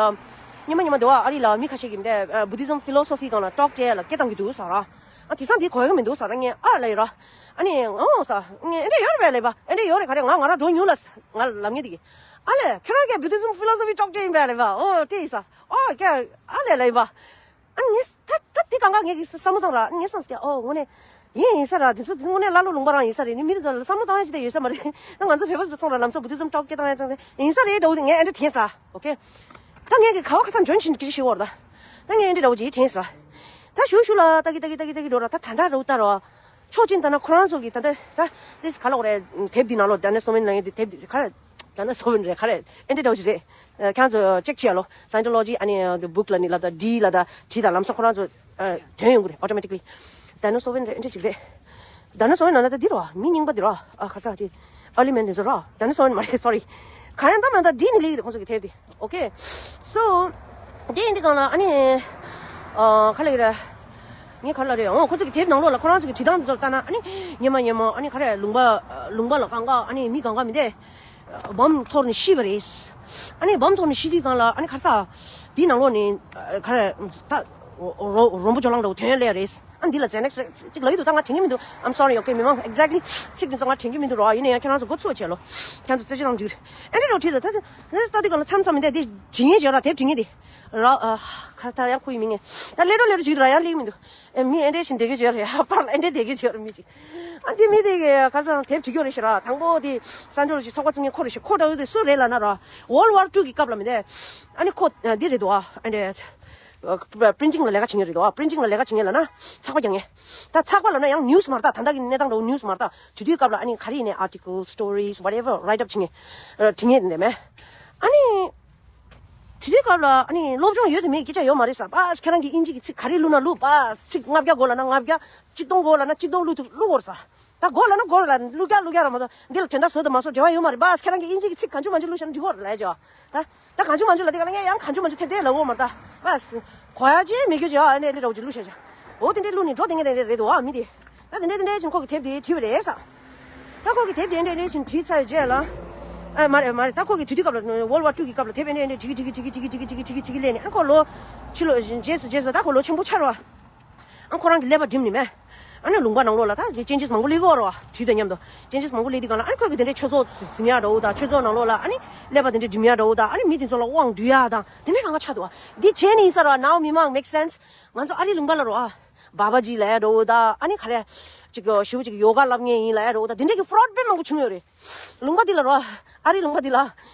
ཉི་མ་ཉི་མ་སྡེ་བ་ཨ་རི་ལ་མི་ཁ་ཤས་ཀྱིས་མི་འདི་བུ་དྷི་ཛམ་ཕི་ལོ་སོ་ཕི་སྒང་ལ་ཊོག་སྤྲད་ཡ་ལ་སྐད་བཏང་གི་འདུག་ཟེར་ར། ཨ་དེང་སང་འདི་གོ་ཡ་གི་མི་འདུག་ཟེར་ར་ངས་ཨ་ལབ་ཡོད་ར། ཨ་ནི་ཨོ་ཟེར་ངས་ཨེ་འདྲ་ཡོད་རེད་པས་ལབ་པ། ཨེ་འདྲ་ཡོད་རེད། ག་རེ་ང་ང་རང་འགྲོ་མྱོང་ལ་ང་ལབ་ངེས་དེ་གི། ཨ་ལས་ཁྱེད་རང་གིས་བུ་དྷི་ཛམ་ཕི་ལོ་སོ་ཕི་ཊོག་སྤྲད་ཡིན་པས་ལབ་པ། ཨོ་སྤྲད་ཡིན་ཟེར། ཨོ་ཀྱ་ཨ་ལས་ལབ་ཡིན་པ། ཨ་ནི་ངས་ད་ད་དེ་གང་ག་ངས་ཀྱི་བསམ་བློ་བཏང་ར། ཨ་ནི་ངས་བསམ་སྐྱ་ཨོ་དངོས་གནས་ཡིན་ཡིན་ས་ར། དེ་ཚོ་དེ་དངོས་གནས་ཀླ་ཀློ་ལུང་པ་རང་ཡིན་ས་རེད། ནི་མི་དེ་ཚོ་ལ་བསམ་བློ་བཏང་ཡ་ཅི་ད་ཡོད་ས་མ་རེད། ད་ང་ཚོ་བོད་པ་ཚོ་མཐོང་ར་ལམ་སང་བུ་དྷི་ཛམ་ཊོག་སྐད་བཏང་ཡ་བཏང་སྟེ་ཡིན་ས་རེད་འདྲ་བོ་དེ་ངས་ཨེ་འདྲ་དྲན་ས། ཨོ་ཀེ། ད་ངས་ཀྱི་ག་བ་ཁ་སང་འཇོན་ཆེན་སྐད་ཆ་བཤད་འོར་ད། ད་ངས་ཨེ་འདྲ་འདྲ་བོ་ཅིག་དྲན་ས། ད་ཞུ་ཞུ་ལ་ད་གི་ད་གི་ད་གི་ད་གི་འགྲོ་ར། ད་ད་ད་རུ་ད་རོ། ཕྱོགས་གཅིག་ད་ན་ཁོ་རང་ཚོ་གི་ད་ད་ད་དེ་ག་ལ་འོ་རེད། དེབ་འདི་ནང་ལོ་ཌ་ནེལ་སོ་ཝིན་ལབ་མཁན་དེ་དེབ་འདི་ག་རེ། ཌ་ནེལ་སོ་ཝིན་རེད་ག་རེ། ཨེ་འདྲ་འདྲ་བོ་ཅིག་རེད། ཁྱེད་ཚོ་ཅེག་བྱེད་ཡ་ལོ། Scientology ཨ་ནི་the book ལ་ནི་ལབ་ད་ཌི་ལབ་ད་བྲིས་ད་ལམ་སང་ཁོ་རང་ཚོ་ཐོན་ཡོང་གི་རེད། ཨོ་ཊོ་མེ་ཊིག་ལི། ཌ་ནེལ་སོ་ཝིན་རེད། ཨེ་འདྲ་ཅིག་རེད། ཌའི་ནོ་སོར་ནང་ན་ད་འདི་རོ། མི་རྙིང་པ་འདི་རོ། ཨ་ཁ་ས་དེ། ཨར་ལི་མེན་འདི་ཚོ་རོ། ཌའི་ནོ་སོར་མ་རེད། སོ་རི། གང་ཡང་ད་མ་ད་འདི་ནི་ལིག་རེད་ཁོང་ཚོ་གི་དེབ་དེ། ཨོ་ཁེ། སོ། དེ་ཡིན་དུས་གང་ལ་ཨ་ནི། ཨ་ཁ་ལ་ཡི་ར། ངས་ག་ལ་རེད། ཨོ་ཁོང་ཚོ་གི་དེབ་ནང་ལོགས་ལ་ཁོ་རང་ཚོ་གི་བྲིས་སྟངས་འདི་ཚོ་ལ་ལྟ་ན་ཨ་ནི། ཉི་མ་ཉི་མ་ཨ་ནི་ག་རེ་ལུང་པ། ལུང་པ་ལ་གང་ག་ཨ་ནི་མི་གང་ག་མི་དེ། བོམ་འཐོར་ནས་ཤི་བ་རེད། ཨ་ནི་བོམ་འཐོར་ནས་ཤི་དུས་གང་ལ་ཨ་ནི་ཁ་ས། དེའི་ནང་ལོགས་ནས་ག་རེ། ད། རོ་རོ་རོན་པོ་ཇོ་ལང་འདྲ་བོ་ཐོན་ལེ་རེད། ཨ་འདི་ལ་ཛེ་ནེག་སི་རེད་ཅིག་ལབ་ཀྱི་འདུག་ད་ང་དྲན་གྱི་མི་འདུག I'm sorry, okay, མི་མང་exactly ཚིག་འདི་ཚོ་ང་དྲན་གྱི་མི་འདུག་རོ། ཡིན་ན་ཡང་ཁྱེད་རང་ཚོ་འགོ་ཚུགས་བྱས་ལོ། ཁྱེད་རང་ཚོ་རྩེད་ཆས་དང་འགྲིག་རེད། ཨེ་འདྲ་རོ་བྲིས་འདུག་ད་ད་ད་ད་དུས་གང་ལ་མཚམས་མཚམས་མི་འདུག་དེ་བྲིས་ངེས་བྱས་ར། དེབ་བྲིས་ངེས་དེ་ར། ཨ་ཁ་ད་ཡང་ཁོ་ཡི་མི་ངེས་ད་ལེ་འགྲོ་ལེ་འགྲོ་བྱེད་ཀྱི་འདུག་ར། ཡང་ལེགས་མི་འདུག་ཨེ་མི་ཨེ་འདྲ་ཞིག་འདེགས་ཀྱི་བྱས་ར། ཡ་པར་ལ་ཨེ་འདྲ་འདེགས་ཀྱི་བྱས་ར་མི་ཅིག་ཨ་འདི་མི་དེ་གི་ཁ་སང་དེབ་བྲིས་ཀྱི་རེད་ཤི་ར། དང་པོ་དེ་སན་ཏྲོ་ཞིག་ཚོགས་པ་བཙུགས་ངེས་ཁོ་རེད་ཤི། ཁོ་འདྲ་བོ་དེ་སུ་རེད་ལབ་ན་ར། World War Two གི་སྐབས་ལ་མི་འདུག་ཨ་ནི་ཁོ་འདི་རེད་འདུག་ཨ་འདྲ། པི་རིན་ཊིང་ལ་ལས་ཀ་བྱེད་མཁན་རེད་དོ། པི་རིན་ཊིང་ལ་ལས་ཀ་བྱེད་མཁན་ལབ་ན་ཚགས་པར་རྒྱག་མཁན། ད་ཚགས་པར་ལབ་ན་ཡང་ནིའུ་སི་མ་རེད་ད། ད་ལྟ་གི་གནས་སྟངས་འདྲ་བོ་ནིའུ་སི་མ་རེད་ད། དེ་དུས་སྐབས་ལ་ཨ་ནི་ག་རེ་ཡིན་ནའི་article, stories, whatever write up བྱེད་མཁན། བྲིས་མཁན་རེད་མེད། ཨ་ནི། དེ་དུས་སྐབས་ལ་ཨ་ནི་སློབ་སྦྱོང་ཡོད་དེ་མེད་སྐད་ཆ་ཡོད་མ་རེད་ས། པཱས་ཁྱེད་རང་གིས་དབྱིན་ཇི་གི་ཚིག་ག་རེ་བླུགས་ན་བླུགས། པཱས་ཚིག་ལྔ་བརྒྱ་དགོས་ལབ་ན་ལྔ་བརྒྱ། གཅིག་སྟོང་དགོས་ལབ་ན་གཅིག་སྟོང་བླུགས་ཐུབ་བླུགས་དགོས་རེད་ས། ད་གོ་ལ་ན་གོ་ལ་ལུ་རྒྱ་ལུ་རྒྱ་ར་མ་གཏོགས་འདི་ལ་དོན་དག་བཟོ་དང་མ་བཟོ་འབྲེལ་བ་ཡོད་མ་རེད། པཱས་ཁྱེད་རང་གིས་དབྱིན་ཇི་གི་ཚིག་གང་བྱུང་མང་བྱུང་ལབ་ན་འགྲིག་གི་རེད་ལབ་ཡ་ཅོ། ད་ད་གང་བྱུང་མང་བྱུང་ལབ་དེ་ག་ལ་ངས་ཡང་གང་བྱུང་མང་བྱུང་ཐེབས་ཐེབས་ལབ་འོ་མ་རེད་ད། པཱས་གོ་ཡ་ཅེ་མི་རྒྱུ་ཅོ་ཨ་ནེ་ལི་ར་འུ་ཅི་ལུ་ཤ་ཤ། འོ་དེ་འདྲའི་ལུ་ནི་འགྲོ་དེ་ངས་རེད་རེད་འདུག་ཨ་མི་དེ། ད་དེ་འདྲའི་དེ་འདྲའི་ཕྱིན་ཁོ་གི་དེབ་དེ་བྲིས་པ་རེད་ས། ད་ཁོ་གི་དེབ་དེ་འདྲའི་འདྲའི་ཕྱིན་བྲིས་ཚར་རྗེས་ལ། ཨ་མ་རེད་མ་རེད། ད་ཁོ་གི་དུས་དུས་སྐབས་ལ་World War Two གི་སྐབས་ལ་དེབ་འདྲའི་འདྲའི་བྲིས་གི་བྲིས་གི་བྲིས་གི་བྲིས་གི་བྲིས་གི་བྲིས་གི་བྲིས་གི་བྲིས་གི་ལས་ནས་ཨ་ཁོ་ལོ། ཕྱི་ལོ་རྗེས་སུ་རྗེས་སུ་ད་ཁོ་ལོ་ཆེན་པོ་ཆགས་རོ། ཨ་ཁོ་རང་གི་ཀླད་པ་སྒྲིམ་ནི་མེད། ཨ་ནི་ལུང་པ་ནང་ལོགས་ལ་ད་ཅེན་ཇེས་མང་པོ་སླེབས་ཀྱི་ཡོད་རེད་བ། དུས་དང་མཉམ་དུ་ཅེན་ཇེས་མང་པོ་སླེབས་དུས་གང་ལ་ཨ་ནི་ཁོས་གི་དེ་འདྲའི་ཆོས་ཚོགས་ཟིན་ཡག་འདྲ་བོ་དང་ཆོས་ཚོགས་ནང་ལོགས་ལ་ཨ་ནི་ཀླད་པ་དེ་འདྲའི་སྒྲིམ་ཡག་འདྲ་བོ་དང་ཨ་ནི་མི་དེ་ཚོ་ལ་དབང་སྡུད་ཡག་དང་དེ་འདྲའི་གང་ག་ཆགས་འདུག་བ། འདི་བྱས་ནི་ཡིན་ས་རེད་བ། Now མི་མང་make sense། ང་ཚོ་ཨ་རིའི་ལུང་པ་ལ་རེད་བ། བཱ་བཱ་ཇི་ལབ་ཡག་འདྲ་བོ་དང་ཨ་ནི་ག་རེ། ཅིག་ཞུ་ཅིག་ཡོ་ག་བསླབ་མཁན་ཡིན་ལབ་ཡག་འདྲ་བོ་དང་དེ་འདྲའི་གི་fraud དཔེ་མང་པོ་བྱུང་ཡོད་རེད། ལུང་པ་འདི་ལ་རོ། ཨ་རིའི་ལུང་པ་འདི་ལ།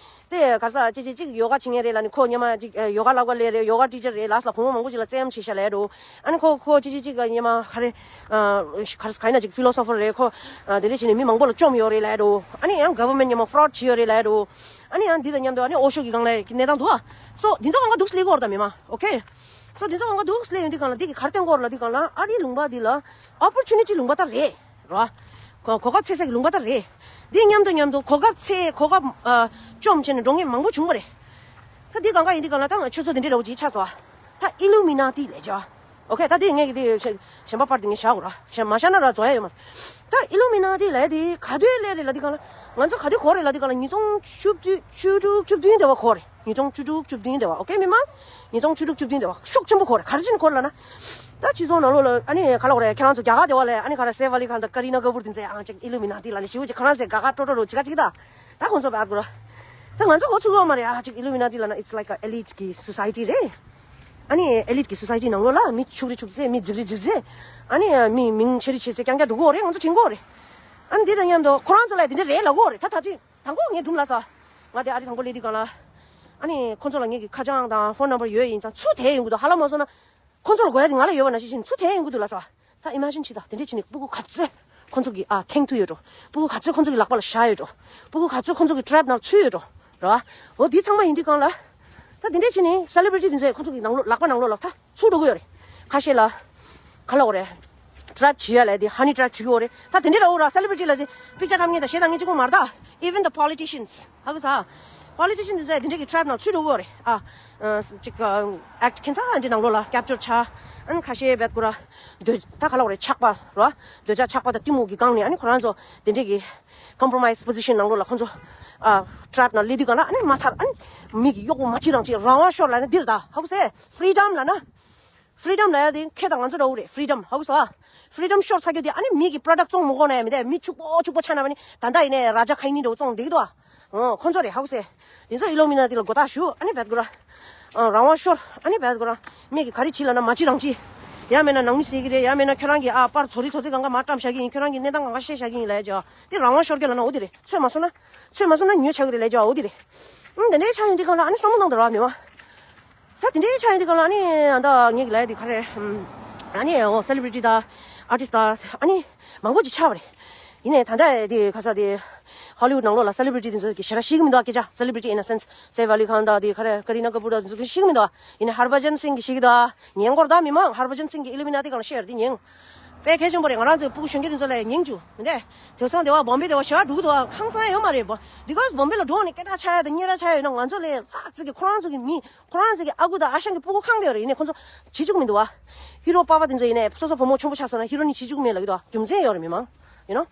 དེ་ག་ས་ཅི་ཅི་ཅིག་ཡོ་ག་བྱེད་མཁན་རེད་ལ་ནི་ཁོ་ཉི་མ་ཅིག་ཡོ་ག་བསླབ་ག་སླེབས་རེད། ཡོ་ག་ཊི་ཅར་རེད་ལ་སླ་བུ་མོ་མང་པོ་ཅིག་ལ་བཙན་གཡེམ་བྱེད་ཤག་ལབ་འགྲོ། ཨ་ནི་ཁོ་ཁོ་ཅི་ཅི་ཅིག་ཉི་མ་ག་རེ། ག་རེ་ག་ཡིན་ན་ཅིག་ཕི་ལོ་སོ་ཕར་རེད་ཁོ། དེ་འདྲ་བྱས་ནས་མི་མང་པོ་ལ་བཅོམ་ཡོད་རེད་ལབ་འགྲོ། ཨ་ནི་ཡང་ག་བར་མེན་ཊ་ཉི་མ་fraud བྱས་ཡོད་རེད་ལབ་འགྲོ། ཨ་ནི་ཡང་འདི་དང་མཉམ་དུ་ཨ་ནི་ཨོ་ཤོ་གི་སྒང་ལ་གནས་སྟངས་འདུག་ཨ། སོ་འདི་ཚོ་གང་ག་འདུག་སླེབས་ཀྱི་ཡོད་རེད་ད་མི་མང་། ཨོ་ཁེ། སོ་འདི་ཚོ་གང་ག་འདུག་སླེབས་ཡོང་དུས་གང་ལ་འདི་གི་ག་རེ་སྟོན་གྱི་ཡོད་རེད་ལབ་དུས་གང་ལ་ཨ་རིའི་ལུང་པ་འདི་ལ་opportunity ལུང་པ་ད་རེད། རེད་བ། གོ་གོ་སྐབས་འཚོལ་སའི་ལུང་པ་ད་རེད། འདི་མཉམ་དུ་མཉམ་དུ་གོ་སྐབས་འཚོལ་གོ་སྐབས་ཨ། བཅོམ་བྱས་ནས་འགྲོ་མཁན་མང་པོ་བྱུང་བ་རེད། ད་འདི་གང་ག་ཡིན་དུས་གང་ལ་ད་ང་ཆོས་ཚོགས་འདི་འདྲའི་རེ་བ་ཅིག་ཆགས་སོང་ཨ། ད་ཨི་ལུ་མི་ན་ཏི་ལབ་བྱ། ཨོ་ཁེ། ད་འདི་ངས་ཀྱི་འདི་གཞན་པ་པར་འདི་ངས་བཞག་དགོས་ར། གཞན་མ་བཞག་ན་ར་རྫོགས་ཡ་ཡོད་མ་རེད། ད་ཨི་ལུ་མི་ན་ཏི་ལབ་ཡ་འདི་ག་དུས་སླེབས་རེད་ལབ་དུས་གང་ལ། ང་ཚོ་ག་དུས་གོ་རེད་ལབ་དུས་གང་ལ་ཉིས་སྟོང་བཅུ་བདུན་བཅུ་དྲུག་བཅུ་བདུན་དེ་བ་གོ་རེད། ཉིས་སྟོང་བཅུ་དྲུག་བཅུ་བདུན་དེ་བ། ཨོ་ཁེ་མི་མང་། ཉིས་སྟོང་བཅུ་དྲུག་བཅུ་བདུན་དེ་བ་ཤུགས་ཆེན་པོ་གོ་རེད། ག་རེ་བྱས་ནས་གོ་རེད་ལབ་ན། ད་སྤྱི་ཚོགས་ནང་ལོགས་ལ་ཨ་ནི་ག་ལ་གོ་རེད། ཁྱེད་རང་ཚོ་རྒྱ་གར་དེ་བ་ལས་ཨ་ནི་ག་རེ་སེ་ཕ་ལི་ཁཱན་དང་ཀ་རི་ན་ཀ་པུར་དེ་ཚོས་ཨང་ཅིག་ཨི་ལུ་མི་ན་ཏི་ལབ་ནས་ཞེ་པོ་ཅིག་ཁོ་རང་ཚོས་དགའ་དགའ་སྤྲོ་སྤྲོ་རུ་ཅིག་ག་ཅིག་ད། ད་ཁོང་ཚོ་བ་ཨ་གོ་ར། ད་ང་ཚོ་གོ་ཚུགས་ཡོད་མ་རེད་ཨ་ཅིག་ཨི་ལུ་མི་ན་ཏི་ལབ་ན་it's like a elite གི་society རེད། ཨ་ནི་ཨེ་ལིཊ་གི་སོ་སའི་ཊི་ནང་ལོགས་ལ་མི་ཕྱུག་རི་ཕྱུག་རྫི། མི་རྫིག་རི་རྫིག་རྫི། ཨ་ནི་མི་མིང་ཆེ་རི་ཆེ་རྫི་རྐྱང་རྐྱང་འགྲོ་གི་ཡོད་རེད། ང་ཚོ་དྲན་གྱི་ཡོད་རེད། ཨ་ནི་འདི་དང་མཉམ་དུ་ཁོ་རང་ཚོ་ལ་དེ་འདྲ་རེད་ལབ་ཀྱི་ཡོད་རེད། ད་ད་ཅི་དང་པོ་ངས་སྒྲུང་ལབ་ས། ང་དེ་ཨ་རི་དང་པོ་སླེབས་དུས་སྒང་ལ། ཨ་ནི་ཁོ་ཚོ་ལ་ངེད་ཀྱི་ཁ་བྱང་དང་ཕོན་ནམ་བར་ཡོད་ཡིན་ཙང་ཚུར་དེད་ཡོང་གི་འདུག་ཧ་ལམ་མ་སོང་ན། ཁོ་ཚོ་ལ་དགོས་ཡ་དེ་ང་ལ་ཡོད་པ་ནང་བཞིན་བྱས་ནས་ཚུར་དེད་ཡོང་གི་འདུག་ལབ་ས། ད་ཨི་མ་ཇིན་བྱེད་དང་། དེ་འདྲས་བྱས་ནས་སྤུ་གུ་ག་ཚོད་ཁོ་ཚོ་གི་ཨ་ཐེངས་ཐུག་ཡོད་འགྲོ། སྤུ་གུ་ག་ཚོད་ཁོ་ཚོ་གི་ལག་པ་ལ་བཞག་ཡོད་འགྲོ། སྤུ་གུ་ག་ཚོད་ཁོ་ཚོ་གི་ཊེ་རེབ་ནང་ཚུད་ཡོད་འགྲོ། རེད་བ། འོ་འདི་ཚང་མ་ཡིན་དུས་སྒང་ལ། ད་དེ་འདྲས་བྱས་ནས་སེ་ལི་བྷི་རི་ཊི་དེ་ཚོས་ཁོ་ཚོ་གི་ནང་ལོགས་ལག་པ་ནང་ལོགས་ལ་ད་ཚུར་འགྲོ་གི་ཡོད་རེད། ཁ་ཤས་ལ། ག་ལབ་དགོས་རེད། ཊེ་རེབ་བྱེད་ཡ་ལབ་དེ་ཧ་ནི་ཊེ་རེབ་བྱེད་ཀྱི་ཡོད་རེད། ད་དེ་འདྲས་ར་འོ་ར་སེ་ལི་བྷི་རི་ཊི་ལབ་དེ་པིག་ཅར་འཁྲབ་མཁན་དང་གཞས་གཏོང་མཁན་གཅིག་པོ་མ་རེད་ད། Even the politicians ཧ་གོ་ས། པོ་ལི་ཊི་ཤན་དེ་ཚོ་དེ་འདྲས་ཀྱི་ཊེ་རེབ་ནང་ཚུད་འགྲོ་གི་ཡོད་རེད་ཨ། ཅིག་ཨེག་ཁྱིམ་ཚང་འདི་ནང་ལོགས་ལ་ཀེབ་ཅར་ཆགས། ཨ་ནི་ཁ་ཤས་བེད་ཀོ་ར། འདོད་ད་ག་ལབ་དགོས་རེད། ཆགས་པ་ར། འདོད་ཆགས་ཆགས་པ་དང་གཏི་མུག་གི་སྒང་ནས་ཨ་ནི་ཁོ་རང་ཚོ་དེ་འདྲས་ཀྱི་ཀོམ་པོ་རོ་མའིས་པོ་ཟི་ཤན་ནང་ལོགས་ལ་ཁོ་ཚོ་ཨ་ཊེ་རེབ་ནང་སླེབས་དུས་སྒང་ལ་ཨ་ནི་མ་མཐར་ཨ་ནི་མི་གི་གཡོག་པོ་མ་བྱེད་རང་བྱེད་རང་དབང་ཤོར་ལབ་ན་འདི་རེད་ད། ཧ་གོ་སོང་། ཕི་རི་ཌམ་ལབ་ན། ཕི་རི་ཌམ་ལབ་ཡ་དེ་ཁྱེད་དང་ང་ཚོ་འདྲ་བོ་རེད། ཕི་རི་ཌམ་ཧ་གོ་སོང་ཨ། ཕི་རི་ཌམ་ཤོར་ཚར་རྒྱུ་དེ་ཨ་ནི་མི་གི་པོ་རོ་ཌག་བཙོང་མི་དགོས་ན་ཡང་མི་དེ་མི་ཕྱུག་པོ་ཕྱུག་པོ་ཆགས་ན་བ་ནི་ད་ལྟ་ཡིན་ནའི་ར་ཇ་ཁ་ཡིན་འདྲ་བོ་བཙོང་བསྡད་ཀྱི་འདུག་ཨ། ཨོ་ཁོ་ཚོ་རེད་ཧ་གོ་སོང་། དེ་ཚོ་ཨི་ལུ་མི་ན་ཏི་ལ་མགོ་བཏགས་ཞུ། ཨ་ནི་བེད་ཀོ་ར། ཨ་རང་དབང་ཤོར། ཨ་ནི་བེད་ཀོ་ར། མི་གི་ག་རེ་བྱེད་ལབ་ན་མ་བྱེད་རང་བྱེད། ཡང་མེད་ན་ནང་མི་ཟེར་གི་རེད། ཡང་མེད་ན་ཁྱོད་རང་གི་ཨ་པར་ཚོ་རི་ཚོ་ཚི་གང་ག་མར་བཀྲམ་བཞག་གི་ཡིན། ཁྱོད་རང་གི་གནས་སྟངས་གང་ག་བཤད་བཞག་གི་ཡིན་ལབ་ཡ་ཅོ། དེ་རང་དབང་ཤོར་རྒྱུ་ལབ་ན་འོ་དེ་རེད། ཚོད་མ་སོང་ན། ཚོད་མ་སོང་ན་ཉོས་ཆགས་གི་རེད་ལབ་ཡ་ཅོ་འོ་དེ་རེད། ཨང་དེ་འདྲའི་ཆགས་ཡོང་དུས་སྒང་ལ་ཨ་ནི་བསམ་བློ་གཏོང་དགོས་རེད་བ་མི་མང་། ད་དེ་འདྲའི་ཆགས་ཡོང་དུས་སྒང་ལ་ཨ་ནི་ཨ་ད་ངེད་ཀྱི་ལབ་ཡ་དེ་ག་རེ། ཨ་ནི་འོ་སེ་ལི་བྷི་རི་ཊི་དང་ཨར་ཊིསི་དང་ཨ་ནི་མང་པོ་ཅིག་ཆགས་པ་རེད། ཡིན་ནའི་ད་ལྟ་དེ་ཁ་ས་དེ་ཧོ་ལི་ཝུཌ་ནང་ལོགས་ལ་སེ་ལི་བྷི་རི་ཊི་དེ་ཚོ་གི་ཞེ་དྲག་ཤེས་ཀྱི་མི་འདུག་ཨ། སྐད་ཆ་སེ་ལི་བྷི་རི་ཊི་in a sense སེ་ཕ་ལི་ཁཱན་དང་དེ་ག་རེ་ཀ་རི་ན་ཀ་པུར་དང་དེ་ཚོ་གི་ཤེས་ཀྱི་མི་འདུག་ཨ། ཡིན་ནའི་ཧར་བྷ་ཇན་སིང་གི་ཤེས་ཀྱི་འདུག་ཨ། ཉན་དགོས་རེད་ད་མི་མང་། ཧར་བྷ་ཇན་སིང་གི་ཨི་ལུ་མི་ན་ཏི་སྒང་ལ་བཤད་ཡོད་རེད་དེ་ཉན། དཔེ་གལ་ཆེན་པོ་རེད། ང་རང་ཚོའི་སྤུ་གུ་གཞོན་སྐྱེས་དེ་ཚོ་ལ་ཉན་རྒྱུ་མི་འདུག་དེང་སང་དེ་བ་བོམ་བེ་དེ་བ་ཞེ་དྲག་འགྲོ་གི་འདུག་ཁང་སང་ཡོད་མ་རེད་པ། Because བོམ་བེ་ལ་འགྲོ་ནས་སྐད་གྲགས་ཆགས་ཡ་དང་སྙན་གྲགས་ཆགས་ཡོད་ན། ང་ཚོ་ལས་ལྷག་ཙིག་གི་ཁོ་རང་ཚོ་གི་མི། ཁོ་རང་ཚོ་གི་ཨ་ཁུ་དང་ཨ་ཞང་གི་སྤུ་གུ་གང་དེ་ཡོད་རེད། ཡིན་ནའི་ཁོ་ཚོ་བྱེད་བཅུག་མི་འདུག་བ། ཧི་རོ་པ་པ་དེ་ཚོ་ཡིན་ནའི་སོ་སོ་བུ་མོ་ཆུང་པོ་ཆགས་སོང་ན་ཧི་རོ་ནི་བྱེད་བཅུག་མེད་ལབ་ཀྱི་འདུག་རྒྱུ་མཚན་ཡོད་རེད། མི་མང་ཡིན་ནོ།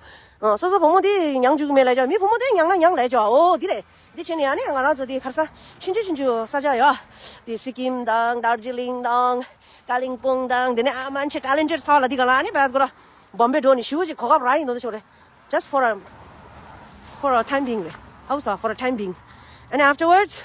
ཨ། སོ་སོ་བུ་མོ་དེ་མྱང་བཅུག་མེད་ལབ་ཀྱི། མི་བུ་མོ་དེ་མྱང་ན་མྱང་ལབ་ཀྱི། འོ་འདི་རེད། འདི་བྱས་ནས་ཨ་ནི་ང་རང་ཚོ་དེ་ཁར་ས་ཆུང་ཆུང་ཆུང་ཆུང་ས་ཆ་ཡོད། དེ་སི་ཀིམ་དང་དར་ཇི་ལིང་དང་ཀ་ལིང་སྤུང་དང་དེ་ནས་ཨ་མན་ཆེ་ཊེ་ལེན་ཊེཌ་ས་ལ་འདི་ག་ལ་ཨ་ནི་བད་གོ་ར་བོམ་བེ་འགྲོ་ནས་ཞུ་ཅིག་གོ་སྐབས་རག་ཡིན་ནོ། འདི་ཤོག་རེད། Just for a for a time being རེད། ཧའུ་ས། For a time being and afterwards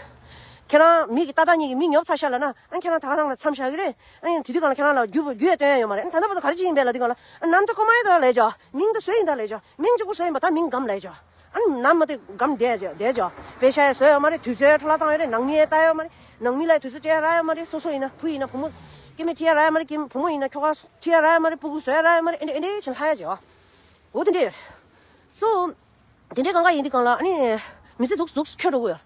ཁྱེད་རང་མི་གི་ཏག་ཏག་གཉིས་ཀྱི་མི་ཉོབ་ཚར་ཤག་ལབ་ན། ཨ་ཁྱེད་རང་ད་ག་རང་ལ་མཚམས་བཞག་གི་རེད། ཨ་ཡང་དེ་དུས་གང་ལ་ཁྱེད་རང་ལ་རྒྱུ་རྒྱུ་ཡས་སྟོན་ཡ་ཡོད་མ་རེད། ཨ་ད་ལྟ་བར་དུ་ག་རེ་བྱེད་ཀྱི་ཡིན་པས་ལབ་དུས་གང་ལ། ཨ་ནམ་ད་ཀོ་མ་ཡ་ད་ལབ་ཅོ། མིང་ད་སུ་ཡིན་ད་ལབ་ཅོ། མིང་གཅིག་པོ་སུ་ཡིན་པ་ད་མིང་སྒམ་ལབ་ཅོ། ཨ་ནམ་མ་དེ་སྒམ་བསྡད་ཅོ་བསྡད་ཅོ། པེ་ཤ་ཡ་བཟོ་ཡོད་མ་རེད། དུས་ཚོད་འཕྲོ་བརླག་བཏང་ཡོད་རེད། ནང་མི་ཡ་ལྟ་ཡོད་མ་རེད། ནང་མི་ལ་དུས་ཚོད་སྤྲད་རག་ཡོད་མ་རེད། སོ་སོ་ཡིན་ན་བུ་ཡིན་ན་བུ་མོ་སྐྱེ་དམན་ཁྲིད་ཡ་རག་ཡོད་མ་རེད། སྐྱེ་བུ་མོ་ཡིན་ན་ཁྱོ་ག་ཁྲིད་ཡ་རག་ཡོད་མ་རེད། སྤུ་གུ་བཟོ་ཡ་རག་ཡོད་མ་རེད། ཨེ་འདྲ་ཨེ་འདྲ་བྱེད་ལྷ་ཡ་ཅོ། འོ་དེ་འདྲས། སོ། དེ་འདྲའི་གང་ག་ཡིན་དུས་གང་ལ་ཨ་ནི། མི་ཚེ་སྡུག་སྡུག་འཁྱོལ་འགྲོ་གི་ཡོད།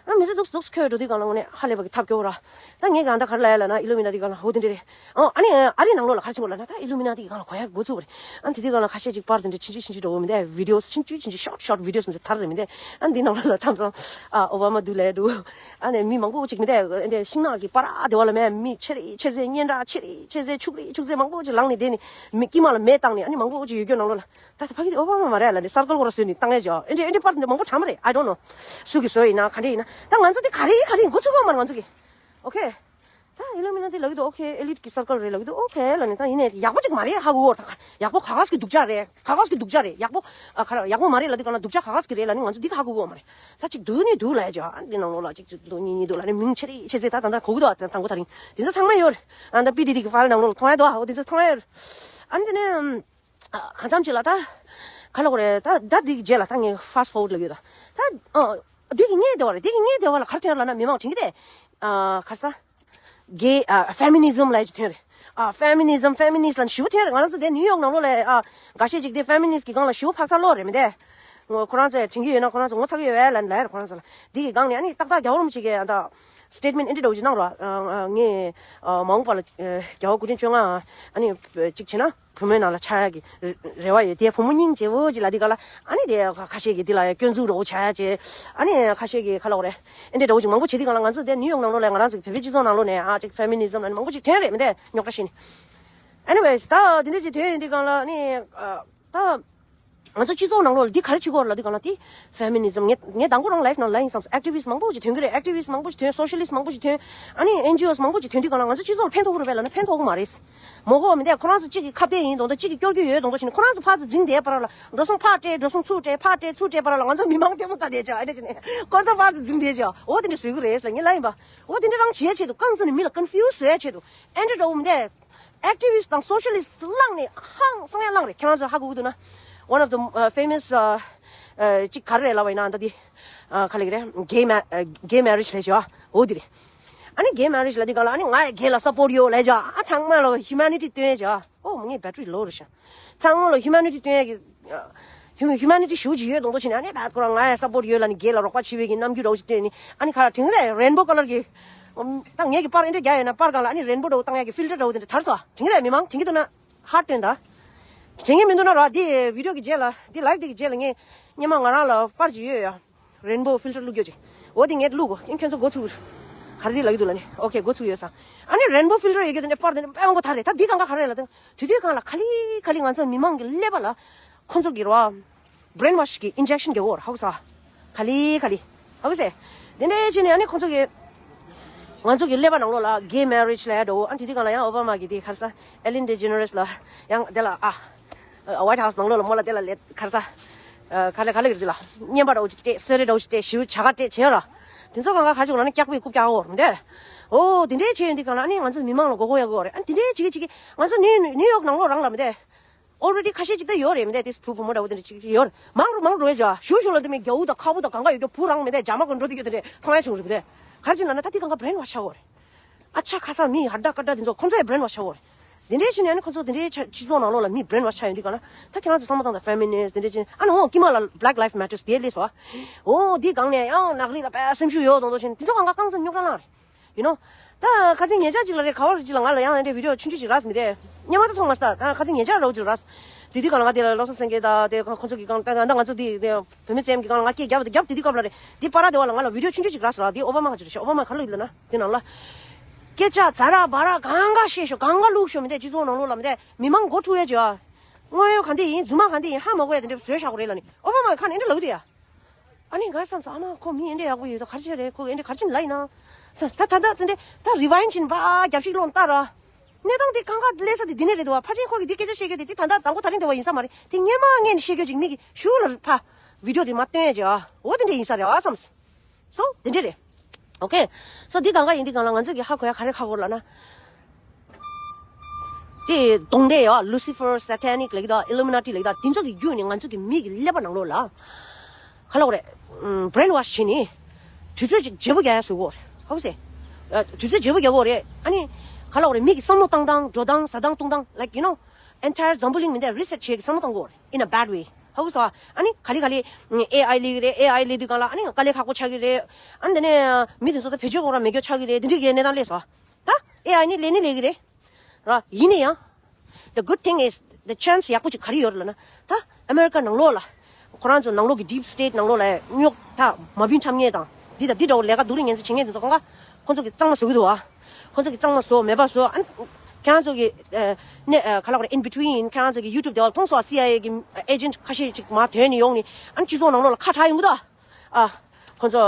ཨ་མི་ཚེ་སྡུག་སྡུག་འཁྱོལ་འགྲོ་དུས་གང་ལ་དངོས་གནས་ཧ་ལས་པ་གི་ཐབས་སྐྱོ་བོ་ར། ད་ངས་གང་ལྟར་ག་རེ་ལབ་ཡ་ལབ་ན། ཨི་ལུ་མི་ན་ཏི་གང་ལ་འོ་དེ་འདྲ་རེད། ཨོ་ཨ་ནི་ཨ་རིའི་ནང་ལོགས་ལ་ག་རེ་བྱེད་དགོས་ལབ་ན། ད་ཨི་ལུ་མི་ན་ཏི་གི་གང་ལ་གོ་ཡ་འགོ་ཚུགས་པ་རེད། ཨ་ནི་དེ་དུས་གང་ལ་ཁ་ཤས་ཅིག་པར་དེ་འདྲ་ཆུང་ཆུང་ཆུང་ཆུང་འགྲོ་གི་མི་འདུག་བི་ཌི་ཡོ་ཆུང་ཆུང་ཆུང་ཆུང་ཤོར་ཤོར་བི་ཌི་ཡོ་ཟེར་ཚར་རེད་མི་འདུག་ཨ་ནི་འདི་ནང་ལོགས་ལ་མཚམས་མཚམས་ཨ་ཨོ་བྷ་མ་འདུག་ལབ་འདུག་ཨ་ནི་མི་མང་པོ་ཅིག་མི་འདུག་ཨ་འདྲ་ཤིང་ནགས་ཀྱི་པར་ཨ་དེ་བ་ལ་མེད། མི་ཆེ་རེ་ཆེ་ཟེར་སྙན་གྲགས་ཆེ་རེ་ཆེ་ཟེར་ཕྱུག་རེ་ཕྱུག་ཟེར་མང་པོ་ཅིག་ལངས་ནས་བསྡད་ནས། མི་དཀྱིལ་མ་ལ་མེ་བཏང་ནས་ཨ་ནི་མང་པོ་ཅིག་ཡོད་རྒྱུ་ནང་ལོགས་ལ། ད་ད་ཕ་གི་དེ་ཨོ་བྷ་མ་མ་རེད་ལབ་ནས་སར་ཀལ་ཁོ་ར་བཟོས་ནས་བཏང་ཡས་ཅིག་ཨེ་འདྲ་ཨེ་འདྲ་པར་འདི་མང་པོ་གྲགས་མ་རེད། I don't know སུ་གིས་བཟོས་ཡིན་ན་ག་འདྲ་ཡིན་ན། ད་ང་ཚོ་དེ་ག་རེ་ག་རེ་འགོ་ཚུགས་ཡོད་མ་རེད་ང་ཚོ་གི། ཨོ་ཁེ། ད་ཨི་ལུ་མི་ན་ཏི་ལབ་ཀྱི་འདུག་ཨོ་ཁེ། ཨེ་ལིཊ་གི་སར་ཀལ་རེད་ལབ་ཀྱི་འདུག་ཨོ་ཁེ་ལབ་ནས། ད་ཡིན་ནའི་ཡག་པོ་ཅིག་མ་རེད་ཧ་གོ་གི་ཡོད། ད་ཡག་པོ་ག་ག་ཟིག་གི་སྡུག་ཅག་རེད། ག་ག་ཟིག་གི་སྡུག་ཅག་རེད། ཡག་པོ་ཨ་ག་རེ་ཡག་པོ་མ་རེད་ལབ་དུས་གང་ལ་སྡུག་ཅག་ག་ག་ཟིག་གི་རེད་ལབ་ནས་ང་ཚོ་འདི་ག་ཧ་གོ་གི་ཡོད་མ་རེད། ད་ཅིག་འདུག་ནི་འདུག་ལབ་ཡ་ཅིག་ཨ་འདི་ནང་ལོགས་ལ་ཅིག་ཅིག་འདུག་གཉིས་གཉིས་འདུག་ལབ་ནས་མིང་ཆེ་རེ་ཆེ་ཟེར། ད་ད་ད་གོ་གི་འདུག་ད་དང་པོ་དེ་རིང་དེ་ཚོ་ཚང་མ་ཡོད་རེད། ཨ་ད་པི་ཌི་ཌི་གི་ཕའིལ་ནང་ལོགས་ལ་མཐོང་ཡ་འདུག་ཨ་འོ་དེ་ཚོ་མཐོང་ཡ་ཡོད་རེད། ཨ་ནི་དེ་ནས། ཨ། གང་འཚམ་ཅིག་ལ་ད། ག་ལ་གོ་རེད་ད། ད་འདི་གི་རྗེས་ལ་ད་ངས་ཕཱ་སི་ཊི་ཕོར་ཝར་ཌི་ལབ་ཡོད་ད། ད། ཨ། འདི་གི་སྔོན་དེ་བ་རེད། འདི་གི་སྔོན་དེ་བ་ལ་ག་རེ་ཐོན་ཡོད་ལབ་ན། མི་མང་དྲན་གྱི་དེ། ཨ། ག་རེ་ཟ། གེ། ཨ། ཕེ་མི་ནི་ཛམ་ལབ་ཡ་ཅིག་ཐོན་རེད། ཨ། ཕེ་མི་ནི་ཛམ་ཕེ་མི་ནི་སི་ཊི་ལབ་ནས་ཞེ་པོ་ཐོན་རེད། ང་རང་ཚོ་དེ་ནིའུ་ཡོག་ནང་ལོགས་ལ། ཨ། འགའ་ཤས་ཅིག་དེ་ཕེ་མི་ནི་སི་ཊི་གི་སྒང་ལ་ཞེ་པོ་འཕག་འཚག་ལོག་རེད་མི་དེ། ཁོ་རང་ཚོས་དྲན་གྱི་ཡོད་ན་ཁོ་རང་ཚོ་ངོ་ཚ་གི་ཡོད་པས་ལབ་ནས་ལབ་ཡ་རེད་ཁོ་རང་ཚོ་ལ། འདི་གི་སྒང་ནས་ཨ་ནི་ཏག་ཏག་རྒྱལ་བ་རིན་པོ་ཆེ་གིས་ཨ་ད། སི་ཊེཊ་མེན་ཊི་ཨེ་འདྲ་འདྲ་བོ་ཅིག་གནང་རོགས། ཨ། ངས། ཨ། མ་འོངས་པ་ལ། ཨ། རྒྱལ་བ་སྐུ་ཕྲེང་བཅོ་ལྔ། ཨ་ནི། ཅིག་བྱས་ན་བུ་མོའི་ནང་ལ་ཆགས་ཡག་གི་རེ་རེ་བ་ཡོད། དེ་བུ་མོ་སྙིང་རྗེ་བོ་ཅིག་ལབ་དུས་ག་ལ། ཨ་ནི་དེ་ཁ་ཤས་ཀྱིས་འདི་ལ་སྐྱོན་འཛུགས་འདྲ་བོ་བྱ་ཡག་བྱས། ཨ་ནི་ཁ་ཤས་ཀྱིས་ག་ལབ་དགོས་རེད། ཨེ་འདྲ་འདྲ་བོ་ཅིག་མང་པོ་བྱེད་དུས་ག་ལ། ང་ཚོ་དེ་ནིའུ་ཡོག་ནང་ལོགས་ལ་ང་རང་ཚོ་བོད་པའི་སྤྱི་ཚོགས་ནང་ལོགས་ནས། ཨ། ཅིག་ཕེ་མི་ནི་ཛམ་ལབ་ནས་མང་པོ་ཅིག་ཐོན་རེད་མི་འདུག་རྙོག་དྲ་བཤད་ནས། Anyways ད་དེ་འདྲ་ཅིག་ཐོན་ཡོང་དུས་ག་ལ་ནི། ཨ། ད། ང་ཚོ་སྤྱི་ཚོགས་ནང་ལོགས་ལ་འདི་ག་རེ་བྱེད་ཀྱི་ཡོད་རེད་ལབ་དུས་ག་ལ། དེ་ཕེ་མི་ནི་ཛམ། ངས་ངས་དང་པོ་རང་ལའིཕ་ནང་ལབ་ཡིན་བསམ་སོང་། ཨེག་ཊི་བི་སི་ཊི་མང་པོ་ཅིག་ཐོན་གྱི་རེད། ཨེག་ཊི་བི་སི་ཊི་མང་པོ་ཅིག་ཐོན། སོ་ཤ་ལི་སི་ཊི་མང་པོ་ཅིག་ཐོན། སོ་ཤ་ལི་སི་ཊི་མང་པོ་ཅིག་ཐོན། ཨ་ནི་ཨེན་ཇི་ཨོ་སི་མང་པོ་ཅིག་ཐོན་དུས་ག་ལ། ང་ཚོ་སྤྱི་ཚོགས་ལ་ཕན་ཐོགས་ཀྱི་རེད་པས་ལབ་ན་ཕན་ཐོགས་ཀྱི་མ་རེད། མ་གོ་བ་མི་འདུག་ཁོ་རང་ཚོ་གཅིག་གི་ཁ་གཏད་ཡིན་མདོག་མདོག་བྱས་ནས། གཅིག་གིས་སྐྱོར་རྒྱུ་ཡོད་མདོག་མདོག་བྱས་ནས། ཁོ་རང་ཚོ་ཕར་ཚུར་འཛིང་བསྡད་བར་ལ། འགྲོ་སོང་ཕར་སྤྲད་འགྲོ་སོང་ཚུར་སྤྲད། ཕར་སྤྲད་ཚུར་སྤྲད་བར་ལ། ང་ཚོ་མི་མང་ལྟད་མོ་ལྟ་བསྡད་ཅག་ཨེ་འདྲ་བྱས་ནས་ཁོ་ཚོ་ཕར་ཚུར་འཛིང་བསྡད་ཅག་འོ་དེ་འདྲ་བཟོ་གི་རེད་ལབ་ངས་ལབ་ཡིན་པ། འོ་དེ་འདྲ་རང་བྱེད་ཡ་ཆེད་དུ། རྐང་བཙུགས་ནས་མི་ལ་ཀོན་ཕིའུ་སི་བཟོ་ཡ་ཆེད་དུ། ཨེ་འདྲ་འདྲ་བོ་མི་འདུག་ཨེག་ཊི་བི་སི་ཊི་དང་སོ་ཤ་ལི་སི་ཊི་བླངས་ནས་ཧང་སང་ཡ་བླངས་རེད། ཁྱེད་རང་ཚོ་ཧ་གོ་གི་འདུག་ན། One of the uh, famous uh, uh, ཅིག་ག་རེ་རེད་ལབ་པ་ཡིན་ན། ད་འདི། ཨ། ག་ལབ་ཀྱི་རེད། གེ་མེ་ཨ། གེ་མེ་རེཇ་ལབ་ཅག་འོ་འདི་རེད། ཨ་ནི་གེ་མེ་རེཇ་ལབ་དུས་ག་ལ། ཨ་ནི་ང་ཡང་གེ་ལ་སབ་པོར་ཊི་ཡོད་ལབ་ཅག་ཨ། ཚང་མ་ལ་ཧིའུ་མེ་ནི་ཊི་སྟོན་ཡ་ཅག་ཨོ་མ། ངའི་བེ་ཊི་རི་ལོ་རེད་ཤག་ཚང་མ་ལ་ཧིའུ་མེ་ནི་ཊི་སྟོན་ཡ་གི། ཨ། ཧིའུ་ཧིའུ་མེ་ནི་ཊི་ཞེ་པོ་ཅིག་ཡོད་མདོག་མདོག་བྱས་ནས། ཨ་ནི་ད་ཁོ་རང་ང་ཡང་སབ་པོར་ཊི་ཡོད་ལབ་ནས་གེ་ལ་རོགས་པ་བྱེད་པའི་གི་རྣམ་འགྱུར་འདྲ་བོ་ཞིག་སྟོན་ནས། ཨ་ནི་ག་རེ་དྲན་གྱི་རེད། རེན་བོ་ཀ་ལར་གྱི། ད་ངེད་ཀྱིས་པར་ཨེ་འདྲ་རྒྱག་ཡོད་ན། པར་སྒང་ལ་ཨ་ནི་རེན་བོ་འདྲ་བོ་བཏང་ཡ་གི་ཕིལ་ཊར་འདྲ་བོ་དེ་འདྲ་དར་སོང་། དྲན་གྱི་རེད། མི་མང་དྲན་གྱི་འདུག་ན། ཧར་སྟོན་ད། དྲན་གྱི་མི་འདུག་ན་ར། འདི་བི་ཌི་ཡོ་གི་རྗེས་ལ། འདི་ལའིབ་འདི་གི་རྗེས་ལ་ངས་སྔོན་མ་ང་རང་ལ་པར་ཅིག་ཡོད་ཡ། རེན་བོ་ཕིལ་ཊར་བླུག་རྒྱུ་ཅིག་འོ་དེ་ངས་བླུག་གོ། ཁྱེད་ཚོ་མགོ་ཚོས་གོ། ག་རེ་འདི་ལབ་ཀྱི་འདུག་ལབ་ནས། ཨོ་ཁེ། མགོ་ཚོས་ཡོད་ས། ཨ་ནི་རེན་བོ་ཕིལ་ཊར་ཡོད་རྒྱུ་དེ་འདྲ་པར་དེ་འདྲ་དཔེ་མང་པོ་དར་རེད། ད་འདི་གང་ག་ག་རེ་ལབ་དང་། དུས་དུས་གང་ལ་ག་ལེ་ག་ལེ་ང་ཚོ་མི་མང་གི་ཀླད་པ་ལ་ཁོ་ཚོ་གི་ར། བྷི་རེན་ཝ་ཤི་གི་ཨིན་ཇེག་ཤན་རྒྱག་གོ་ར། ཧ་གོ་སོང་། ག་ལེ་ག་ལེ། ཧ་གོ་སོང་། དེ་འདྲ་བྱས་ནས་ཨ་ནི་ཁོ་ཚོ་གི། ང་ཚོ་གི་ཀླད་པ་ནང་ལོགས་ལ་གེ་མེ་རེཇ་ལབ་ཡ་འདྲ་བོ། ཨ། དེ་དུས་གང་ལ་ཡང་ཨོ་བྷ་མ་གི་དེ་ག་རེ་ཟ། ཨེ་ལིན་ཌི་ཇེ་ནེ་རེས་ལ་ཡང་དེ་ལ། ཨ། ཝའིཊ་ཧའུ་སི་ནང་ལོགས་ལ་མོ་ལ་དེ་ལ་ལས་ག་རེ་ཟ། ཨ། ག་ལེ་ག་ལེ་གི་དེ་ལ་བརྙན་པ་འདྲ་བོ་ཅིག་སྤྲད། གསོལ་རས་འདྲ་བོ་ཅིག་སྤྲད། ཞེ་པོ་བྱ་དགའ་སྤྲད་བྱས་ར། དེ་ཚོ་གང་ག་ག་རེ་བྱེད་དགོས་ལབ་ན་སྐྱག་པའི་རྐུབ་བཀྱག་གོ་ར་མི་འདུག་འོ་དེ་འདྲ་བྱས་ཡོང་དུས་གང་ལ་ཨ་ནི་ང་ཚོ་མི་མང་ལ་མགོ་སྐོར་ཡག་གོ་རེད། ཨ། དེ་འདྲ་བྱེད་ཀྱི་བྱེད་ཀྱི་ང་ཚོ་ནིའུ་ནིའུ་ཡོག་ནང་ལོགས་རང་ལ་མི་འདུག་ཨོ་རེ་ཌི་ཁ་ཤས་ཅིག་ད་ཡོད་རེད་མི་འདུག་དེ་བུ་བུ་མོ་འདྲ་བོ་དེ་འདྲ་ཅིག་ཡོད་རེད། མང་རུ་མང་རུ་འགྲོ་ཡ་ཅིག་ཞུ་ཞུ་ལ་འདི་མི་རྒྱ་བོ་དང་ཁ་བོ་དང་གང་ག་ཡོད་རྒྱུ་བུ་རང་མི་འདུག་རྒྱ་མ་གོན་འགྲོ་དེ་གྱོད་དེ་འདྲ་མཐོང་ཡ་བྱུང་རེད་མི་འདུག་ག་རེ་བྱེད་ན་ན་ད་དེ་གང་ག་བྷི་རེན་ཝ་ཤི་ཆགས་གོ་རེད། ཨ་ཅག་ཁ་སང་མི་ཧ་ད་ཀ་ད་དེ་ཚོ་ཁོ་ཚོ་ཡ་བྷི་རེན་ཝ་ཤི་ཆགས་གོ་རེད། དེ་འདྲ་བྱས་ནས་ཨ་ནི་ཁོ་ཚོ་དེ་འདྲའི་ཆ་སྤྱི་ཚོགས་ནང་ལོགས་ལ་མི་བྷི་རེན་ཝ་ཤི་ཆགས་ཡོང་དུས་གང་ལ། ད་ཁྱེད་རང་ཚོ་བསམ་བློ་བཏང་དང་། ཕེ་མི་ནི་སི་ཊི་དེ་འདྲ་བྱས་ནས། ཨ་ནི་འོ་དཀྱིལ་མ་ལ་Black Lives Matters དེ་སླེབས་སོང་། འོ་དེའི་སྒང་ནས་ཡང་ནག་རིགས་ལ་དཔེ་སེམས་ཤུགས་ཡོད་མདོག་མདོག་བྱས་ནས་དེ་ཚོ་གང་ག་རྐང་བཙུགས་རྙོག་དྲ་བསླངས་རེད། You know, ད་ཁ་སང་ཉེ་ཆར་ཅིག་ལ་རེད། ག་བ་རེད་ཅིག་ལ་ང་ལ་ཡང་འདྲ་བི་ཌི་ཡོ་ཆུང་ཆུང་ཅིག་རག་སོང་མི་དེ། སྔོན་མ་ད་མཐོང་མ་སོང་། ད་ཁ་སང་ཉེ་ཆར་རོ་ཅིག་རག་སོང་། དེ་དུས་སྒང་ལ་ང་དེ་ལ་བློ་བཟང་སེང་གེ་དང་དེ་ཁོང་ཚོ་གི་སྒང་ད་ད་ང་ཚོ་དེ་དེ་བུད་མེད་ཚོའི་གི་སྒང་ལ་ང་སྐད་རྒྱབ་རྒྱབ་དེ་དུས་སྐབས་ལ་རེད། དེ་པར་དེ་བ་ལ་ང་ལ་བི་ཌི་ཡོ་ཆུང་ཆུང་ཅིག་རག་སོང་ར། དེ་ཨོ་བྷ་མ་ག་ཅིག་རེད་ཤག་ཨོ་བྷ་མ་ག་ལ་ཡོད་ལ་ན། དེ་ནང་ལ་སྐད་ཆ་ཛ་ར་བ་ར་གང་ག་བཤད་ཤོག་གང་ག་བླུགས་ཤོག་མི་དེ་སྤྱི་ཚོགས་ནང་ལོགས་ལ་མི་དེ་མི་མང་མགོ་འཁྲུག་ཡ་ཅིག་ཨ། དངོས་ཡོད་ག་འདི་ཡིན། རྫུན་མ་ག་འདི་ཡིན། ཧ་མ་གོ་ཡ་དེ་འདྲ་བཟོས་བཞག་གོ་རེད་ལ་ནི། ཨོ་བྷ་མ་གི་ཁ་ནས་འདི་འདྲ་ལབ་གི་འདུག་ཡ། ཨ་ནི་ང་བསམ་སོང་། ཨ་མ་ཁོ་མི་འདི་འདྲ་ཡག་པོ་ཡོད་དོ། ག་རེ་བྱས་རེད། ཁོ་འདི་འདྲ་ག་རེ་བྱས་ནས་ལབ་ཡིན་ན་བསམ། ད་ད་ད་དེ་འདྲ་ད་རི་ཝའིན་བྱས་ནས་ཕར་རྒྱབ་ཤིག་ལོག་ལྟ་ར། གནས་སྟངས་དེ་གང་ག་སླེབས་ས་དེ་འདི་ནས་རེད་འདུག་བ། ཕལ་ཆེར་ཁོ་གིས་འདི་སྐད་ཆ་བཤད་རྒྱུ་དེ་དེ་ད་ལྟ་དང་པོ་དེ་རིང་དེ་བ་ཡིན་ས་མ་རེད། དེ་སྔོན་མ་སྔོན་ནས་བཤད་རྒྱུ་ཅིག་མི་གིས་གཞུག་ལ་ཕར་བི་ཌི་ཡོ་དེ་མར་སྟོན་ཡ་ཅིག་ཨ། འོ་དེ་འདྲ་ཡིན་ས་རེད་ཨ་བསམ། སོ་དེ་འདྲ་རེད། ཨོ་ཁེ། སོ་འདི་གང་ག་ཡིན། འདི་གང་ལ་ང་ཚོ་གི་ཧ་གོ་ཡ་ག་རེ་ཧ་གོ་ལབ་ན། དེ་གདོན་འདྲེ་ཡ། Lucifer, Satanic ལབ་ཀྱི་དང་Illuminati ལབ་ཀྱི་དང་དེ་ཚོ་གི་བརྒྱུད་ནས་ང་ཚོ་གི་མི་གི་ཀླད་པ་ནང་ལོགས་ལ། ག་ལབ་དགོས་རེད། brainwash བྱས་ནས། དུས་ཚོད་ཅིག་བརྗེ་པོ་རྒྱག་ཡ་བཟོ་གི་ཡོད་རེད། ཧ་གོ་སོང་། ཨ། དུས་ཚོད་བརྗེ་པོ་རྒྱག་གི་ཡོད་རེད། ཨ་ནི། ག་ལབ་དགོས་རེད། མི་གི་བསམ་བློ་བཏང་སྟངས། འགྲོ་སྟངས། ཟ་སྟངས། བཏུང་སྟངས། like you know, entire འཛམ་བུ་གླིང་མི་འདི་རི་སེཊ་བྱེད་ཀྱི་བསམ་བློ་གཏོང་གི་ཡོད་རེད། In a bad way. ཧ་གོ་སོང་ཨ། ཨ་ནི་ག་ལེ་ག་ལེ། ཨེ་ཨའི་སླེབས་ཀྱི་རེད། ཨེ་ཨའི་སླེབས་དུས་སྒང་ལ་ཨ་ནི་དཀའ་ལས་ཁག་པོ་ཆགས་ཀྱི་རེད། ཨ་ནི་དེ་ནས་མི་དེ་ཚོ་ད་བེད་སྤྱོད་ཁོ་རང་མེད་རྒྱུ་ཆགས་ཀྱི་རེད། དེ་འདྲ་གི་གནས་སྟངས་སླེབས་སོང་། ད་ཨེ་ཨའི་ནི་སླེབས་ནི་སླེབས་ཀྱི་རེད། ར། ཡིན་ན་ཡང་། The good thing is, the chance ཡག་པོ་ཅིག་ག་རེ་ཡོད་རེད་ལབ་ན། ད་ཨ་མེ་རི་ཀ་ནང་ལོགས་ལ། ཁོ་རང་ཚོ་ནང་ལོགས་ཀྱི་deep state ནང་ལོགས་ལ་རྙོག་ད་མ་བིན་འཁྲབ་མཁན་དང་། འདི་དང་འདི་འདྲ་བོ་ལས་ཀ་སྡུག་རུ་ངན་ཚ་བྱེད་མཁན་དེ་ཚོ་གང་ག་ཁོ་ཚོ་གི་གཙང་མ་བཟོ་གི་འདུག་ཨ། ཁོ་ཚོ་གི་གཙང་མ་བཟོ་མེད་པ་བཟོ། ཨ་ནི་ཁྱེད་རང་ཚོ་གི་ཨ་ནི་ཨ་ག་ལབ་དགོས་རེད། In between ཁྱེད་རང་ཚོ་གི་ཡུ་ཊུབ་དེ་བ་ལ་མཐོང་སོང་ཨ། སི་ཨའི་ཨེ་གི་ཨེ་ཇེན་ཊི་ཁ་ཤས་ཅིག་མར་ཐོན་ནས་ཡོང་ནས་ཨ་ནི་སྤྱི་ཚོགས་ནང་ལོགས་ལ་ཁ་གྲག་ཡོང་གི་འདུག་ཨ། ཨ། ཁོ་ཚོ་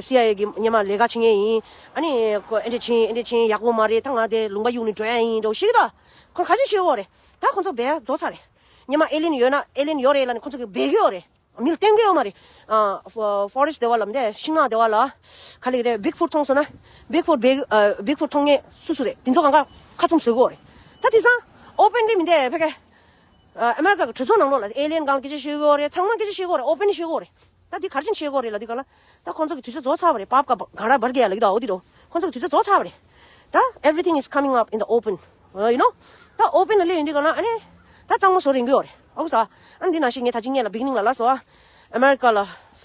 སི་ཨའི་ཨེ་གི་སྔོན་མ་ལས་ཀ་བྱེད་མཁན་ཡིན། ཨ་ནི་ཁོ་ཨེ་འདྲ་བྱེད་ཨེ་འདྲ་བྱེད་ཡག་པོ་མ་རེད། ད་ང་དེ་ལུང་པ་གཡུག་ནས་འགྲོ་ཡ་ཡིན་འདྲ་བོ་ཤེས་ཀྱི་འདུག་ཁོ་ག་ཚོད་ཤེས་ཀྱི་ཡོད་རེད། ད་ཁོ་ཚོ་སྦས་རྫོགས་ཚར་རེད། སྔོན་མ་ཨེ་ལི་ཡན་ཡོད་ན་ཨེ་ལི་ཡན་ཡོད་རེད་ལབ་ནས་ཁོ་ཚོ་གིས་སྦས་ཀྱི་ཡོད་རེད། མི་ལ་སྟོན་གྱི་ཡོད་མ་རེད། ཨ། ཕོ་རེ་སི་ཊི་དེ་བ་ལ་མི་དེ་ཤིང་ནགས་དེ་བ་ལ་ག་ལབ་ཀྱི་རེད། བིག་ཕུཊ་མཐོང་སོང་ན། བིག་ཕུཊ་བིག་ཨ། བིག་ཕུཊ་མཐོང་མཁན་སུ་སུ་རེད། དེ་ཚོ་གང་ག་ཁ་བཙུམ་བཟོ་གི་ཡོད་རེད། ད་དེང་སང་ཨོ་པན་ལི་མི་དེ་ཕ་གི་ཨ། ཨ་མེ་རི་ཀ་གི་གྲོས་ཚོགས་ནང་ལོགས་ལ་ཨེ་ལི་ཡན་སྒང་ལ་སྐད་ཆ་བཤད་ཀྱི་ཡོད་རེད། ཚང་མ་སྐད་ཆ་བཤད་ཀྱི་ཡོད་རེད། ཨོ་པན་ལི་བཤད་ཀྱི་ཡོད་རེད། ད་འདི་ག་རེ་བྱས་ནས་བཤད་ཀྱི་ཡོད་རེད་ལབ་དུས་སྒང་ལ། ད་ཁོང་ཚོ་གི་དུས་ཚོད་རྫོགས་ཚར་བ་རེད། པབ་ཀ་ག་ར་བར་གྱི་ཡ་ལབ་ཀྱི་འདུག་འོ་དེ་འདྲ། ཁོང་ཚོ་གི་དུས་ཚོད་རྫོགས་ཚར་བ་རེད། ད་everything is coming up in the open. Uh, you know? ད་ཨོ་པན་ལ་སླེབས་ཡོང་དུས་སྒང་ལ་ཨ་ནི། ད་གཙང་མ་བཟོ་རན་གྱི་ཡོད་རེད། ཨོ་ས། ཨ་ནི་འདི་ནང་བཞིན་ངས་ད་ཅི་སྔོན་ལ་བིག་ནིང་ལ་ལབ་སོང་ཨ། ཨ་མེ་རི་ཀ་ལ་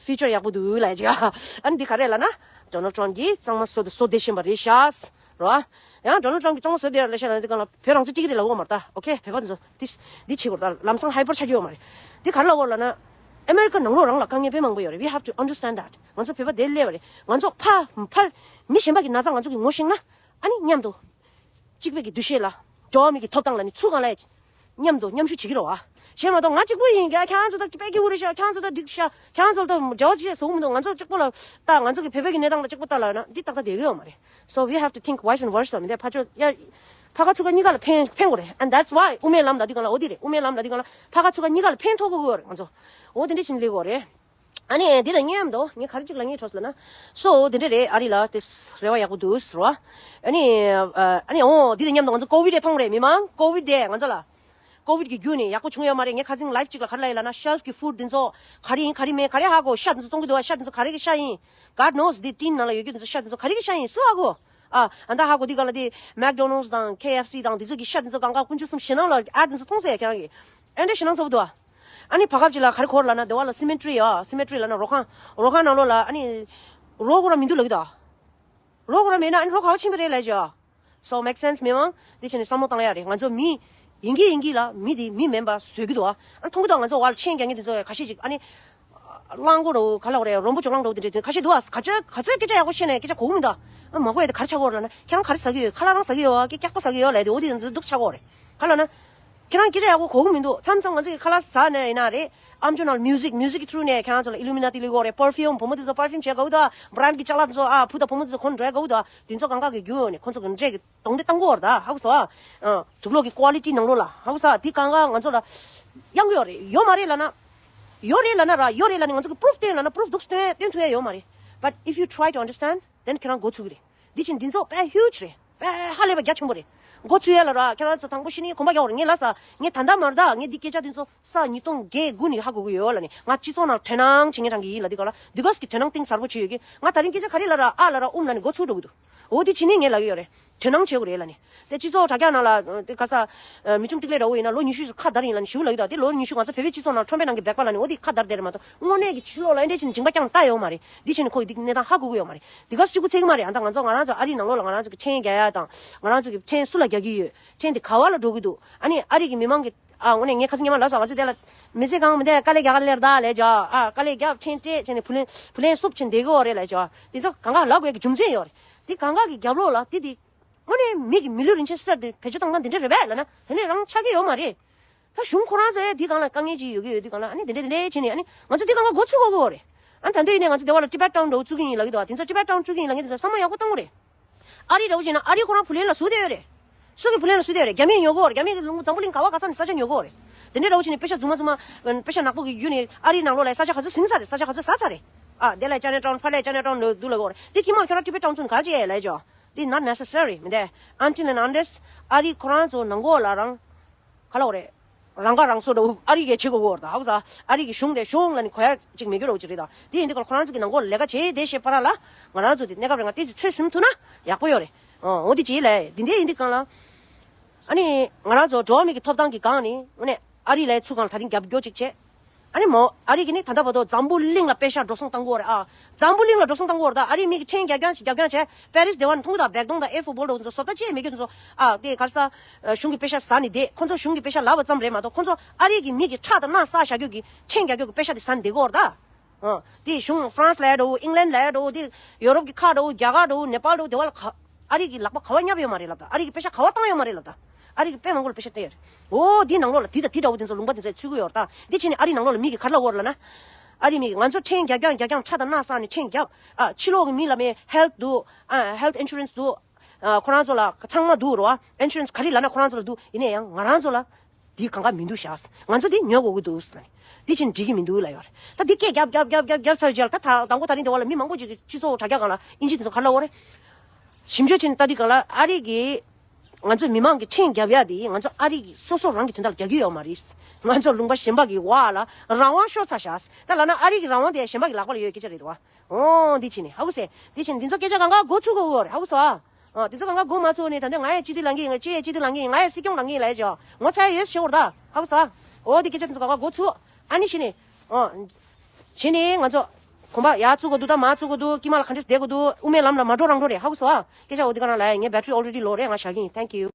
ཕིའུ་ཅར་ཡག་པོ་འདུག་ལབ་ཅིག་ཨ་ནི་འདི་ག་རེ་ལབ་ན། ཌོ་ནལ་ཊམ་གྱིས་གཙང་མ་བཟོ་དུ་བཟོ་བདེ་བཞིན་པ་རེད་ཤག་རོ། ཡང་ཌོ་ནལ་ཊམ་གྱིས་གཙང་མ་བཟོ་བདེ་ར་ལབ་ཤག་ལབ་དུས་སྒང་ལ་བོད་རང་བཙན་སྤྲད་ཀྱི་རེད་ལབ་ཀྱི་ཡོད་མ་རེད་ད། ཨོ་ཁེ། བོད་པ་ཚོ་འདི་འདི་བྱེད་དགོས་རེད་ད། ལམ་སང་ཧའི་པར་ཆགས་ཀྱི་ཡོད་མ་རེད། འདི་ག་རེ་ལབ་ཀྱི་ཡོད་ལབ་ན། ཨ་མེ་རི་ཀ་ནང་ལོགས་རང་ལ་དཀའ་ངལ་དཔེ་མང་པོ་ཡོད་རེད། We have to understand that. ང་ཚོ་བོད་པ་འདིར་སླེབས་པ་རེད། ང་ཚོ་ཕ་ཕ་མི་གཞན་པ་གི་ན་ཚ་ང་ཚོ་གིས་ངོ་ཤེས་ན། ཨ་ནི་མཉམ་དུ། གཅིག་པའི་གི་འདུ་ཤེས་ལ། འགྲོ་བ་མི་གི་ཐོབ་ཐང་ལ་ནི་ཚུར་གང་ལ་ཡ། མཉམ་དུ་མཉམ་ཞུགས་བྱེད་ཀྱི་རེད་བ། གཞན་མ་གཏོགས་ང་གཅིག་པུ་ཡིན་ཀྱང་ཁྱེད་རང་ཚོ་ད་དཔེ་སྐྱིད་པོ་རེད་ཤག་ཁྱེད་རང་ཚོ་ད་འགྲིག་ཤག་ཁྱེད་རང་ཚོ་ལ་ད་འབྲེལ་བ་ཅི་བཟོ་གི་མི་འདུག་ང་ཚོ་གཅིག་པོ་ལ་ད་ང་ཚོ་གི་བོད་པའི་གི་གནས་སྟངས་ལ་གཅིག་པོ་ལྟ་ལབ་ན་འདི་ཏག་ཏག་བསྡད་ཀྱི་ཡོད་མ་རེད། So we have to think vice and versa. མི་འདི་ཕར་ཕྱོགས་ཡ། ཕ་ཁ་ཚུར་ཁ་གཉིས་ཀ་ལ་ཕན་ཕན་དགོས་རེད། And that's why དབུ་མའི་ལམ་ལབ་དུས་སྒང་ལ་འོ་འདི་རེད། དབུ་མའི་ལམ་ལབ་དུས་སྒང་ལ་ཕ་ཁ་ཚུར་ཁ་གཉིས་ཀ་ལ་ཕན་ཐོགས་དགོས་ཀྱི་ཡོད་རེད་ང་ཚོ། འོ་དེ་འདྲ་བྱས་ནས་སླེབས་དགོས་རེད། ཨ་ནི་འདི་དང་མཉམ་དུ་ངས་ག་རེ་ཅིག་ལབ་སྙིང་བྲོ་སོང་ལབ་ན། སོ་དེ་འདྲ་རེད། ཨ་རི་ལ་དེ་རེ་བ་ཡག་པོ་འདུག་ཟེར་བ། ཨ་ནི་ཨ་ནི་འོ་འདི་དང་མཉམ་དུ་ང་ཚོ་ཀོ་བིད་རེ་མཐོང་རེད། མི་མང་ཀོ་བིད་དེ་ང་ཚོ་ལ། ཀོ་བིད་ཀྱི་བརྒྱུད་ནས་ཡག་པོ་བྱུང་ཡོད་མ་རེད། ངས་ཁ་སང་ལའིབ་ཅིག་ལ་ག་རེ་ལབ་ཡིན་ལབ་ན། ཤེལ་ཕི་གི་ཕུཌ་འདི་ཚོ་ག་རེ་ཡིན་ག་རེ་མིན་ག་རེ་ཧ་གོ། ཤ་འདི་ཚོ་བཙོང་གི་འདུག་བ། ཤ་འདི་ཚོ་ག་རེ་གི་ཤ་ཡིན། God knows འདི་ཊིན་ནང་ལ་ཡོད་རྒྱུ་འདི་ཚོ་ཤ་འདི་ཚོ་ག་རེ་གི་ཤ་ཡིན་སུ་ཧ་གོ། ཨ་ཨ་ད་ཧ་གོ་དུས་སྒང་ལ་དེ་མེག་ཌོ་ནལ་ཌི་དང་ཁེ་ཨེཕ་སི་དང་དེ་ཚོ་གི་ཤ་དེ་ཚོ་གང་ག་དཀོན་མཆོག་གསུམ་ཞེད་སྣང་ལ་ཨེཌ་དེ་ཚོ་མཐོང་ཟེར་ཡ་ཁྱེད་རང་གིས། ཨེ་འདྲ་ཞེད་སྣང་ཚ་པོ་འདུག་ཨ། ཨ་ནི་བར་སྐབས་ཅིག་ལ་ག་རེ་གོ་རེད་ལབ་ན། དེ་བ་ལ་སི་མེ་ཊི་རི་ཡ། སི་མེ་ཊི་རི་ལབ་ན་རོ་ཁང་། རོ་ཁང་ནང་ལོགས་ལ་ཨ་ནི་རོ་ཁོ་རང་མི་འདུག་ལབ་ཀྱི་འདུག་ཨ། རོ་ཁོ་རང་མེད་ན་ཨ་ནི་རོ་ག་པར་ཕྱིན་པ་རེད་ལབ་ཀྱི་ཨ། So make sense མི་མང་། འདི་བྱས་ནས་བསམ་བློ་བཏང་ཡ་རེད། ང་ཚོ་མི་ཡིན་གྱི་ཡིན་གྱི་ལ་མི་དེ་མི་མིན་པ་བཟོས་ཀྱི་འདུག་ཨ། ཨ་མཐོང་གི་འདུག་ང་ཚོ་བར་ལ་མཆན་རྒྱག་མཁན་དེ་ཚོ་ཁ་ཤས་ཅིག་ཨ་ནི། གླང་མགོ་རོ་ག་ལ་རེད། རོང་པོ་ཇོ་གླང་རོ་དེ་འདྲ་དེ་ཁ་ཤས་འདུག་ཨ། ག་ཚོད་ག་ཚོད་སྐད་ཆ་ཡག་པོ་བཤད་ནས་སྐད་ཆ་གོ་གི་མི་འདུག་ཨ། མ་གོ་ཡ་དེ་ག་རེ་ཆགས་ཀྱི་ཡོད་རེད་ལབ་ན། ཁྱེད་རང་ག་རེ་ཟ་གི་ཡོད། ཁ་ལག་རང་ཟ་གི་ཡོད་ཨ། སྐད་སྐྱག་པ་ཟ་གི་ཡོད་ལབ་དེ་འོ་དེ་འདུག་ཆགས་ཀྱི་ཡོད་རེད། ག་ལབ་ན། ཁྱེད་རང་སྐད་ཆ་ཡག་པོ་གོ་གི་མི་འདུག་མཚམས་མཚམས་ང་ཚོ་གི་ཁ་ལག་ཟ་ནས་ཡིན་ན་རེད། ཨམ་ཅོག་ནང་ལ་མིའུ་ཟིག་མིའུ་ཟིག་གི་ཐུ་རུ་ནས་ཁྱེད་རང་ཚོ་ལ་ཨི་ལུ་མི་ནཱ་ཏི་ལི་གོ་རེད། པར་ཕིའུམ། བུ་མོ་དེ་ཚོ་པར་ཕིའུམ་བྱས་དགའ་བོ་འདུག་ཨ། བྷ་རན་ཌི་གི་ཅ་ལག་དེ་ཚོ་ཨ། བུ་དང་བུ་མོ་དེ་ཚོ་གོན་འགྲོ་ཡ་དགའ་བོ་འདུག་ཨ། དེ་ཚོ་གང་ག་གི་རྒྱུ་ཡོད་ནས་ཁོང་ཚོ་གི་འདྲེ་གི་གདོན་འདྲེ་བཏང་གི་ཡོད་རེད་ད། ཧ་གོ་སོང་ཨ། ཨ། དུག་སློག་གི་ཀོ་ལི་ཊི་ནང་ལོགས་ལ། ཧ་གོ་སོང་ཨ། དེ་གང་ག་ང་ཚོ་ལ་གཡང་གི་ཡོད་རེད། ཡོད་མ་རེད་ལབ་ན། ཡོད་རེད་ལབ་ན་ར། ཡོད་རེད་ལབ་ནས་ང་ཚོ་གི་པུ་རུཕ་སྟོན་ལབ་ན་པུ་རུཕ་འདུག་སྟོན་སྟོན་ཐུབ་ཡ་ཡོད་མ་རེད། But if you try to understand, then ཁྱེད་རང་མགོ་ཚོས་ཀྱི་རེད། འདི་བཞིན་འདི་ཚོ་དཔེ་ཧིའུ་ཇི་རེད། དཔེ་ཧ་ལས་པ་རྒྱ་ཆེན་པོ་རེད། མགོ་ཚོས་ཡ་ལ་ར། ཁྱེད་རང་ཚོ་དང་པོ་ཤི་ནི་གོམ་པ་རྒྱག་དགོས་རེད། ངས་ལབ་ས། ངས་ད་ལྟ་མར་ད་ངས་འདི་སྐད་ཆ་འདི་ཚོ་ས་ཉིས་སྟོང་བརྒྱད་དགུ་ནས་ཧ་གོ་གི་ཡོད་ལབ་ནས། ང་སྤྱི་ཚོགས་ནང་དོ་སྣང་བྱེད་མཁན་རང་གི་ཡིན་ལབ་དུས་སྒང་ལ། འདི་གོས་ཀྱི་དོ་སྣང་གཏིང་ཟབ་པོ་བྱེད་ཡོད་ཀི། ང་ད་རིང་སྐད་ཆ་ག་རེ་ལབ་ར། ཨ་ལབ་ར། ཨུམ་ལབ་ནས་མགོ་ཚོས་འགྲོ་གི་འདུག་འོ་དེ་བྱས་ནས་ངས་ལབ་ཀྱི་ཡོད་རེད། དོ་སྣང་བྱེད་དགོས་རེད་ལབ་ནས། དེ་སྤྱི་ཚོགས་དྲ་རྒྱ་ནང་ལ་དེ་ག་ས་མི་ཆུང་ཏིག་ལེ་འདྲ་བོ་ཡིན་ན་ལོ་ཉི་ཤུ་ཁ་བརྡ་ཡིན་ལབ་ནས་ཞུ་ལབ་ཀྱི་འདུག་དེ་ལོ་ཉི་ཤུ་ང་ཚོ་བོད་པའི་སྤྱི་ཚོགས་ནང་ཁྲོམ་པའི་ནང་གི་སྦེག་པ་ལབ་ནས་འོ་དེ་ཁ་བརྡ་དེ་རེད་མ་གཏོགས་དངོས་གནས་ཀྱི་ཕྱི་ལོགས་ལ་ཨེ་འདྲས་བྱས་ནས་མཇིང་པ་རྐྱང་ལྟ་ཡོད་མ་རེད། འདི་བྱས་ནས་ཁོ་ཡི་འདི་གནས་སྟངས་ཧ་གོ་གི་ཡོད་མ་རེད། འདི་ག་གཅིག་པུ་ཚད་གི་མ་རེད། ཨ་ད་ང་ཚོ་ང་རང་ཚོ་ཨ་རིའི་ནང་ལོགས་ལ་ང་རང་ཚོ་གི་ཕྲན་རྒྱག་ཡ་དང་ང་རང་ཚོ་གི་ཕྲན་སུ་ལ་རྒྱག་གི་ཡོད། ཕྲན་དེ་ག་བ་ལ་འགྲོ་གི་འདུག་ཨ་ནི་ཨ་རི་གི་མི་མང་གི་ཨ་དངོས་གནས་ངས་ཁ་སང་ཉི་མ་ལབ་སོང་། ང་ཚོ་དེ་ལ་མི་ཚེ་གང་མི་འདས་དཀའ་ལས་རྒྱག་ག་ལེར་ད་ལས་ཇོ། ཨ་དཀའ་ལས་རྒྱབ་ཕྲན་སྤྲད་བྱས་ནས་བུ་ལོན་བུ་ལོན་སུབ་བྱས་འདེད་གི་ཡོད་རེད་ལས་ཇོ། དེ་ཚོ་གང་ག་ལབ་དགོས་ཀྱི་རྒྱུ་མཚན་ཡོད་རེད། དེ་གང་ག་གི་རྒྱབ་ལོགས་ལ་དེ་དེ་དངོས་གནས་མི་གི་མི་ལུས་རིན་ཆེན་གསེར་དེ་བེད་སྤྱོད་བཏང་སྟངས་དེ་འདྲ་རེད་པས་ལབ་ན་དེ་ནས་རང་ཆགས་ཀྱི་ཡོད་མ་རེད། ད་གཞུང་ཁོ་རང་ཚོ་ཡང་དེའི་སྒང་ལ་དཀའ་ངལ་ཅིག་ཡོད་ཀྱི་ཡོད་དུས་སྒང་ལ་ཨ་ནི་དེ་འདྲ་དེ་འདྲ་བྱས་ནས་ཨ་ནི་ང་ཚོ་དེའི་སྒང་ལ་འགོ་ཚུགས་དགོས་ཀྱི་ཡོད་རེད། ཨ་ནི་ད་འདོད་ཡིན་ནའི་ང་ཚོ་དེ་བ་ལ་ཊི་བེཊ་ཊའུན་འདྲ་བོ་བཙུགས་ཀྱི་ཡིན་ལབ་ཀྱི་འདུག་དེ་ཚོ་ཊི་བེཊ་ཊའུན་བཙུགས་ཀྱི་ཡིན་ལབ་མཁན་དེ་ཚོ་བསམ་བློ་ཡག་པོ་བཏང་དགོས་རེད། ཨ་རི་འདྲ་བོ་བྱས་ན་ཨ་རི་ཁོ་རང་བུ་ལོན་ལ་ཟུག་བསྡད་ཡོད་རེད། སུ་གི་བུ་ལོན་ལ་ཟུག་བསྡད་ཡོད་རེད། རྒྱ་མི་ཡོད་གོ་རེད། རྒྱ་མི་ལུང་པ་འཛམ་བུ་གླིང་ག་བ་ག་ས་ནས་ས་ཆ་ཉོ་གོ་རེད། དེ་འདྲའི་འདྲ་བོ་བྱས་ནས་པེ་ཤ་རྫུན་མ་རྫུན་མ་པེ་ཤ་ནག་པོ་གི་བརྒྱུད་ནས་ཨ་རིའི་ནང་ལོགས་ལ་ས་ཆ་ག་ཚོད་ཟིན་ཚར་རེད། ས་ཆ་ག་ཚོད་ཟ་ཚར་རེད། ཨ་དེ་ལ་ཅ་ནེ་ཊའུན་ཕ་ལས་ཅ་ནེ་ཊའུན་ལ་འདུག་ལ་གོ་རེད། དེ་ཁྱི་མ་ཁྱོད་རང་ཊི་བེཊ་ཊའུན་ཚུན་ག་ཅི་ལས་ཇོ། དེ་not necessary མི་འདས། Until and unless ཨ་རི་ཁོ་རང་ཚོ་ནང་ལོགས་ལ་རང་ག་ལ་གོ་རེད། རང་ཁ་རང་གསོ་འདྲ་བོ་ཨ་རི་གས་བྱེད་དགོས་གོ་རེད་ད་ཧ་གོ་ས། ཨ་རི་གི་གཞུང་དེ་གཞུང་ལ་ནི་གོ་ཡ་ཅིག་མེད་རྒྱུ་རོགས་ཅིག་རེད་ད། དེ་ཡིན་དུས་ཁོ་རང་ཚོ་གི་ནང་ལོགས་ལ་ལས་ཀ་བྱེད་བསྡད་ཤེས་པ་ར་ལ་ང་རང་ཚོ་དེ་གནས་སྐབས་རིང་ང་ཏོག་ཙམ་ཚོད་ཟིན་ཐུབ་ན་ཡག་པོ་ཡོད་རེད། ཨོ་འོ་དེ་ཅིག་ལས་དེ་འདྲས་ཡིན་དུས་སྒང་ལ་ཨ་ནི་ང་རང་ཚོ་འགྲོ་བ་མི་གི་ཐོབ་ཐང་གི་སྒང་ནས་དངོས་གནས་ཨ་རི་ལ་ཚུར་སྒང་ལ་ད་རིང་རྒྱབ་སྐྱོར་ཅིག་བྱས། ཨ་ནི་མོ་ཨ་རི་གི་ནི་ད་ལྟ་བར་དུ་འཛམ་བུ་གླིང་ལ་པེ་ཤ་འགྲོ་སོང་བཏང་གི་ཡོད་རེད་ཨ། འཛམ་བུ་གླིང་ལ་འགྲོ་སོང་བཏང་གི་ཡོད་རེད་ད། ཨ་རི་མི་གི་ཕྲན་རྒྱབ་རྒྱབ་རྒྱབ་བྱས་པེ་རིས་སྡེ་བ་ནས་མཐོང་གི་ད་བེག་དོང་དང་ཨེ་ཧྥི་བྷོལ་འདྲ་བོ་ཚོ་བཟོ་ལྟ་ཅི་ཡང་མེད་རྒྱུ་ཚོ་ཨ་དེ་ག་རེ་ཟ། གཞུང་གི་པེ་ཤ་ཟ་ནི་དེ་ཁོ་ཚོ་གཞུང་གི་པེ་ཤ་ལབ་པ་ཙམ་རེད་མ་གཏོགས་ཁོ་ཚོ་ཨ་རི་གི་མི་གི་ཁྲག་དང་རྣག་བསགས་བཞག་རྒྱུ་གི་ཕྲན་རྒྱབ་རྒྱུ་གི་པེ་ཤ་དེ་ཟ་ནི་བསྡད་གི་ཡོད་རེད་ད། ཨ་དེ་གཞུང་ཧྥ་རན་སི་ལ་ཡ་འདྲ་བོ་ཨིང་ལན་ལ་ཡ་འདྲ་བོ་དེ་ཡོ་རོབ་གི་ཁག་འདྲ་བོ་རྒྱ་གར་འདྲ་བོ་ནེ་པཱལ་འདྲ་བོ་དེ་བ་ལ་ག་ཨ་རི་གི་ལག་པ་ག་བ་བརྙབས་ཡོད་མ་རེད་ལབ་ད། ཨ་རི་གི་པེ་ཤ་ག་བ་བཏང་ཡོད་མ་རེད་ལབ་ད། ཨ་རི་གི་དཔེ་མང་པོ་ལ་པེ་ཤ་སྟེར། འོ་འདི་ནང་ལོགས་ལ་འདི་དང་འདི་འདྲ་བོ་དེ་ཚོ་ལུང་པ་དེ་ཚོ་ཚུད་ཀྱི་ཡོད་རེད་ད། འདི་བྱས་ནས་ཨ་རི་ནང་ལོགས་ལ་མི་གི་ག་རེ་ལབ་ཡོད་རེད་ལབ་ན། ཨ་རི་མི་གི་ང་ཚོ་ཕྲན་རྒྱག་རྒྱག་རྒྱག་རྒྱག་ཁྲག་དང་རྣག་བསགས་ནས་ཕྲན་རྒྱབ། ཨ་ཕྱི་ལོགས་གི་མི་ལ་མེ་ཧེལ་ཐི་འདུག་ཨ་ཧེལ་ཐི་ཨིན་ཤུ་རན་སི་འདུག་ཨ་ཁོ་རང་ཚོ་ལ་ཚང་མ་འདུག་རེད་བ། ཨིན་ཤུ་རན་སི་ག་རེ་ལབ་ན་ཁོ་རང་ཚོ་ལ་འདུག་ཡིན་ན་ཡང་ང་རང་ཚོ་ལ་འདི་གང་ག་མི་འདུག་ཤག་ང་ཚོ་འདི་ཉོ་དགོས་ཀྱི་འདུག་ཟེར་ནས་འདི་བྱས་ནས་འགྲིག་གི་མི་འདུག་ལབ་ཡོད་རེད། ད་འདི་སྐད་རྒྱབ་རྒྱབ་རྒྱབ་རྒྱབ་རྒྱབ་ཚར་རྗེས་ལ་ད་ད་དང་པོ་ད་རིང་འདི་བ་ལ་མི་མང་པོ་ཅིག་གིས་སྤྱི་ཚོགས་དྲ་རྒྱ་སྒང་ལ་ཨིན་ཇི་འདི་ཚོ་ག་རེ་ལབ་ཡོད་རེད། ཞིབ་འཇུག་བྱས་ནས་ལྟ་དུས་སྒང་ལ་ཨ་རི་གི་ང་ཚོ་མི་མང་གི་ཕྲན་རྒྱབ་ཡ་དེ་ང་ཚོ་ཨ་རི་གི་སོ་སོ་རང་གི་དོན་དག་ལ་རྒྱག་གི་ཡོད་མ་རེད། ང་ཚོ་ལུང་པ་གཞན་པ་གི་བ་ལ་རང་དབང་ཤོར་ཚར་ཤག་ད་ལབ་ན་ཨ་རི་གི་རང་དབང་དེ་གཞན་པ་གི་ལག་པ་ལ་ཡོད་སྐད་ཆ་རེད་དོ། ཨོ་འདི་བྱས་ནས་ཧ་གོ་སོང་། འདི་བྱས་ནས་འདི་ཚོ་སྐད་ཆ་གང་ག་འགོ་ཚུགས་དགོས་ཀྱི་རེད་ཧ་གོ་སོང་ཨ། ཨོ་འདི་ཚོ་གང་ག་འགོ་མ་ཚུགས་ནས་ད་ལྟ་ང་ཡང་སྤྱི་འཐུས་ལངས་ཀྱི་ཡིན། ང་ཅི་ཡང་སྤྱི་འཐུས་ལངས་ཀྱི་ཡིན། ང་ཡང་སྲིད་སྐྱོང་ལངས་ཀྱི་ཡིན་ལབ་ཡ་ཅོ་ངོ་ཚ་ཡ་ཡོད་ཞེ་བོར་ད་ཧ་གོ་སོང་ཨ། ཨོ་འདི་སྐད་ཆ་འདི་ཚོ་གང་ག་འགོ་ཚུགས་ཨ་ནི་བྱས་ནས་ཨོ། བྱས་ནས་ང་ཚོ་གོམ་པ་ཡར་བཙུགས་དགོས་འདུག་ད་མར་བཙུགས་དགོས་འདུག་དཀྱིལ་མ་ལ་ག་འདྲས་བསྡད་དགོས་འདུག་དབུ་མའི་ལམ་ལ་མ་འགྲོ་རང་འགྲོ་རེད་ཧ་གོ་སོང་ཨ། སྐད་ཆ་འོ་འདི་ག་རང་ལབ་ཡ་ངའི་battery already low རེད། ང་བཞག་གི་ཡིན། Thank you།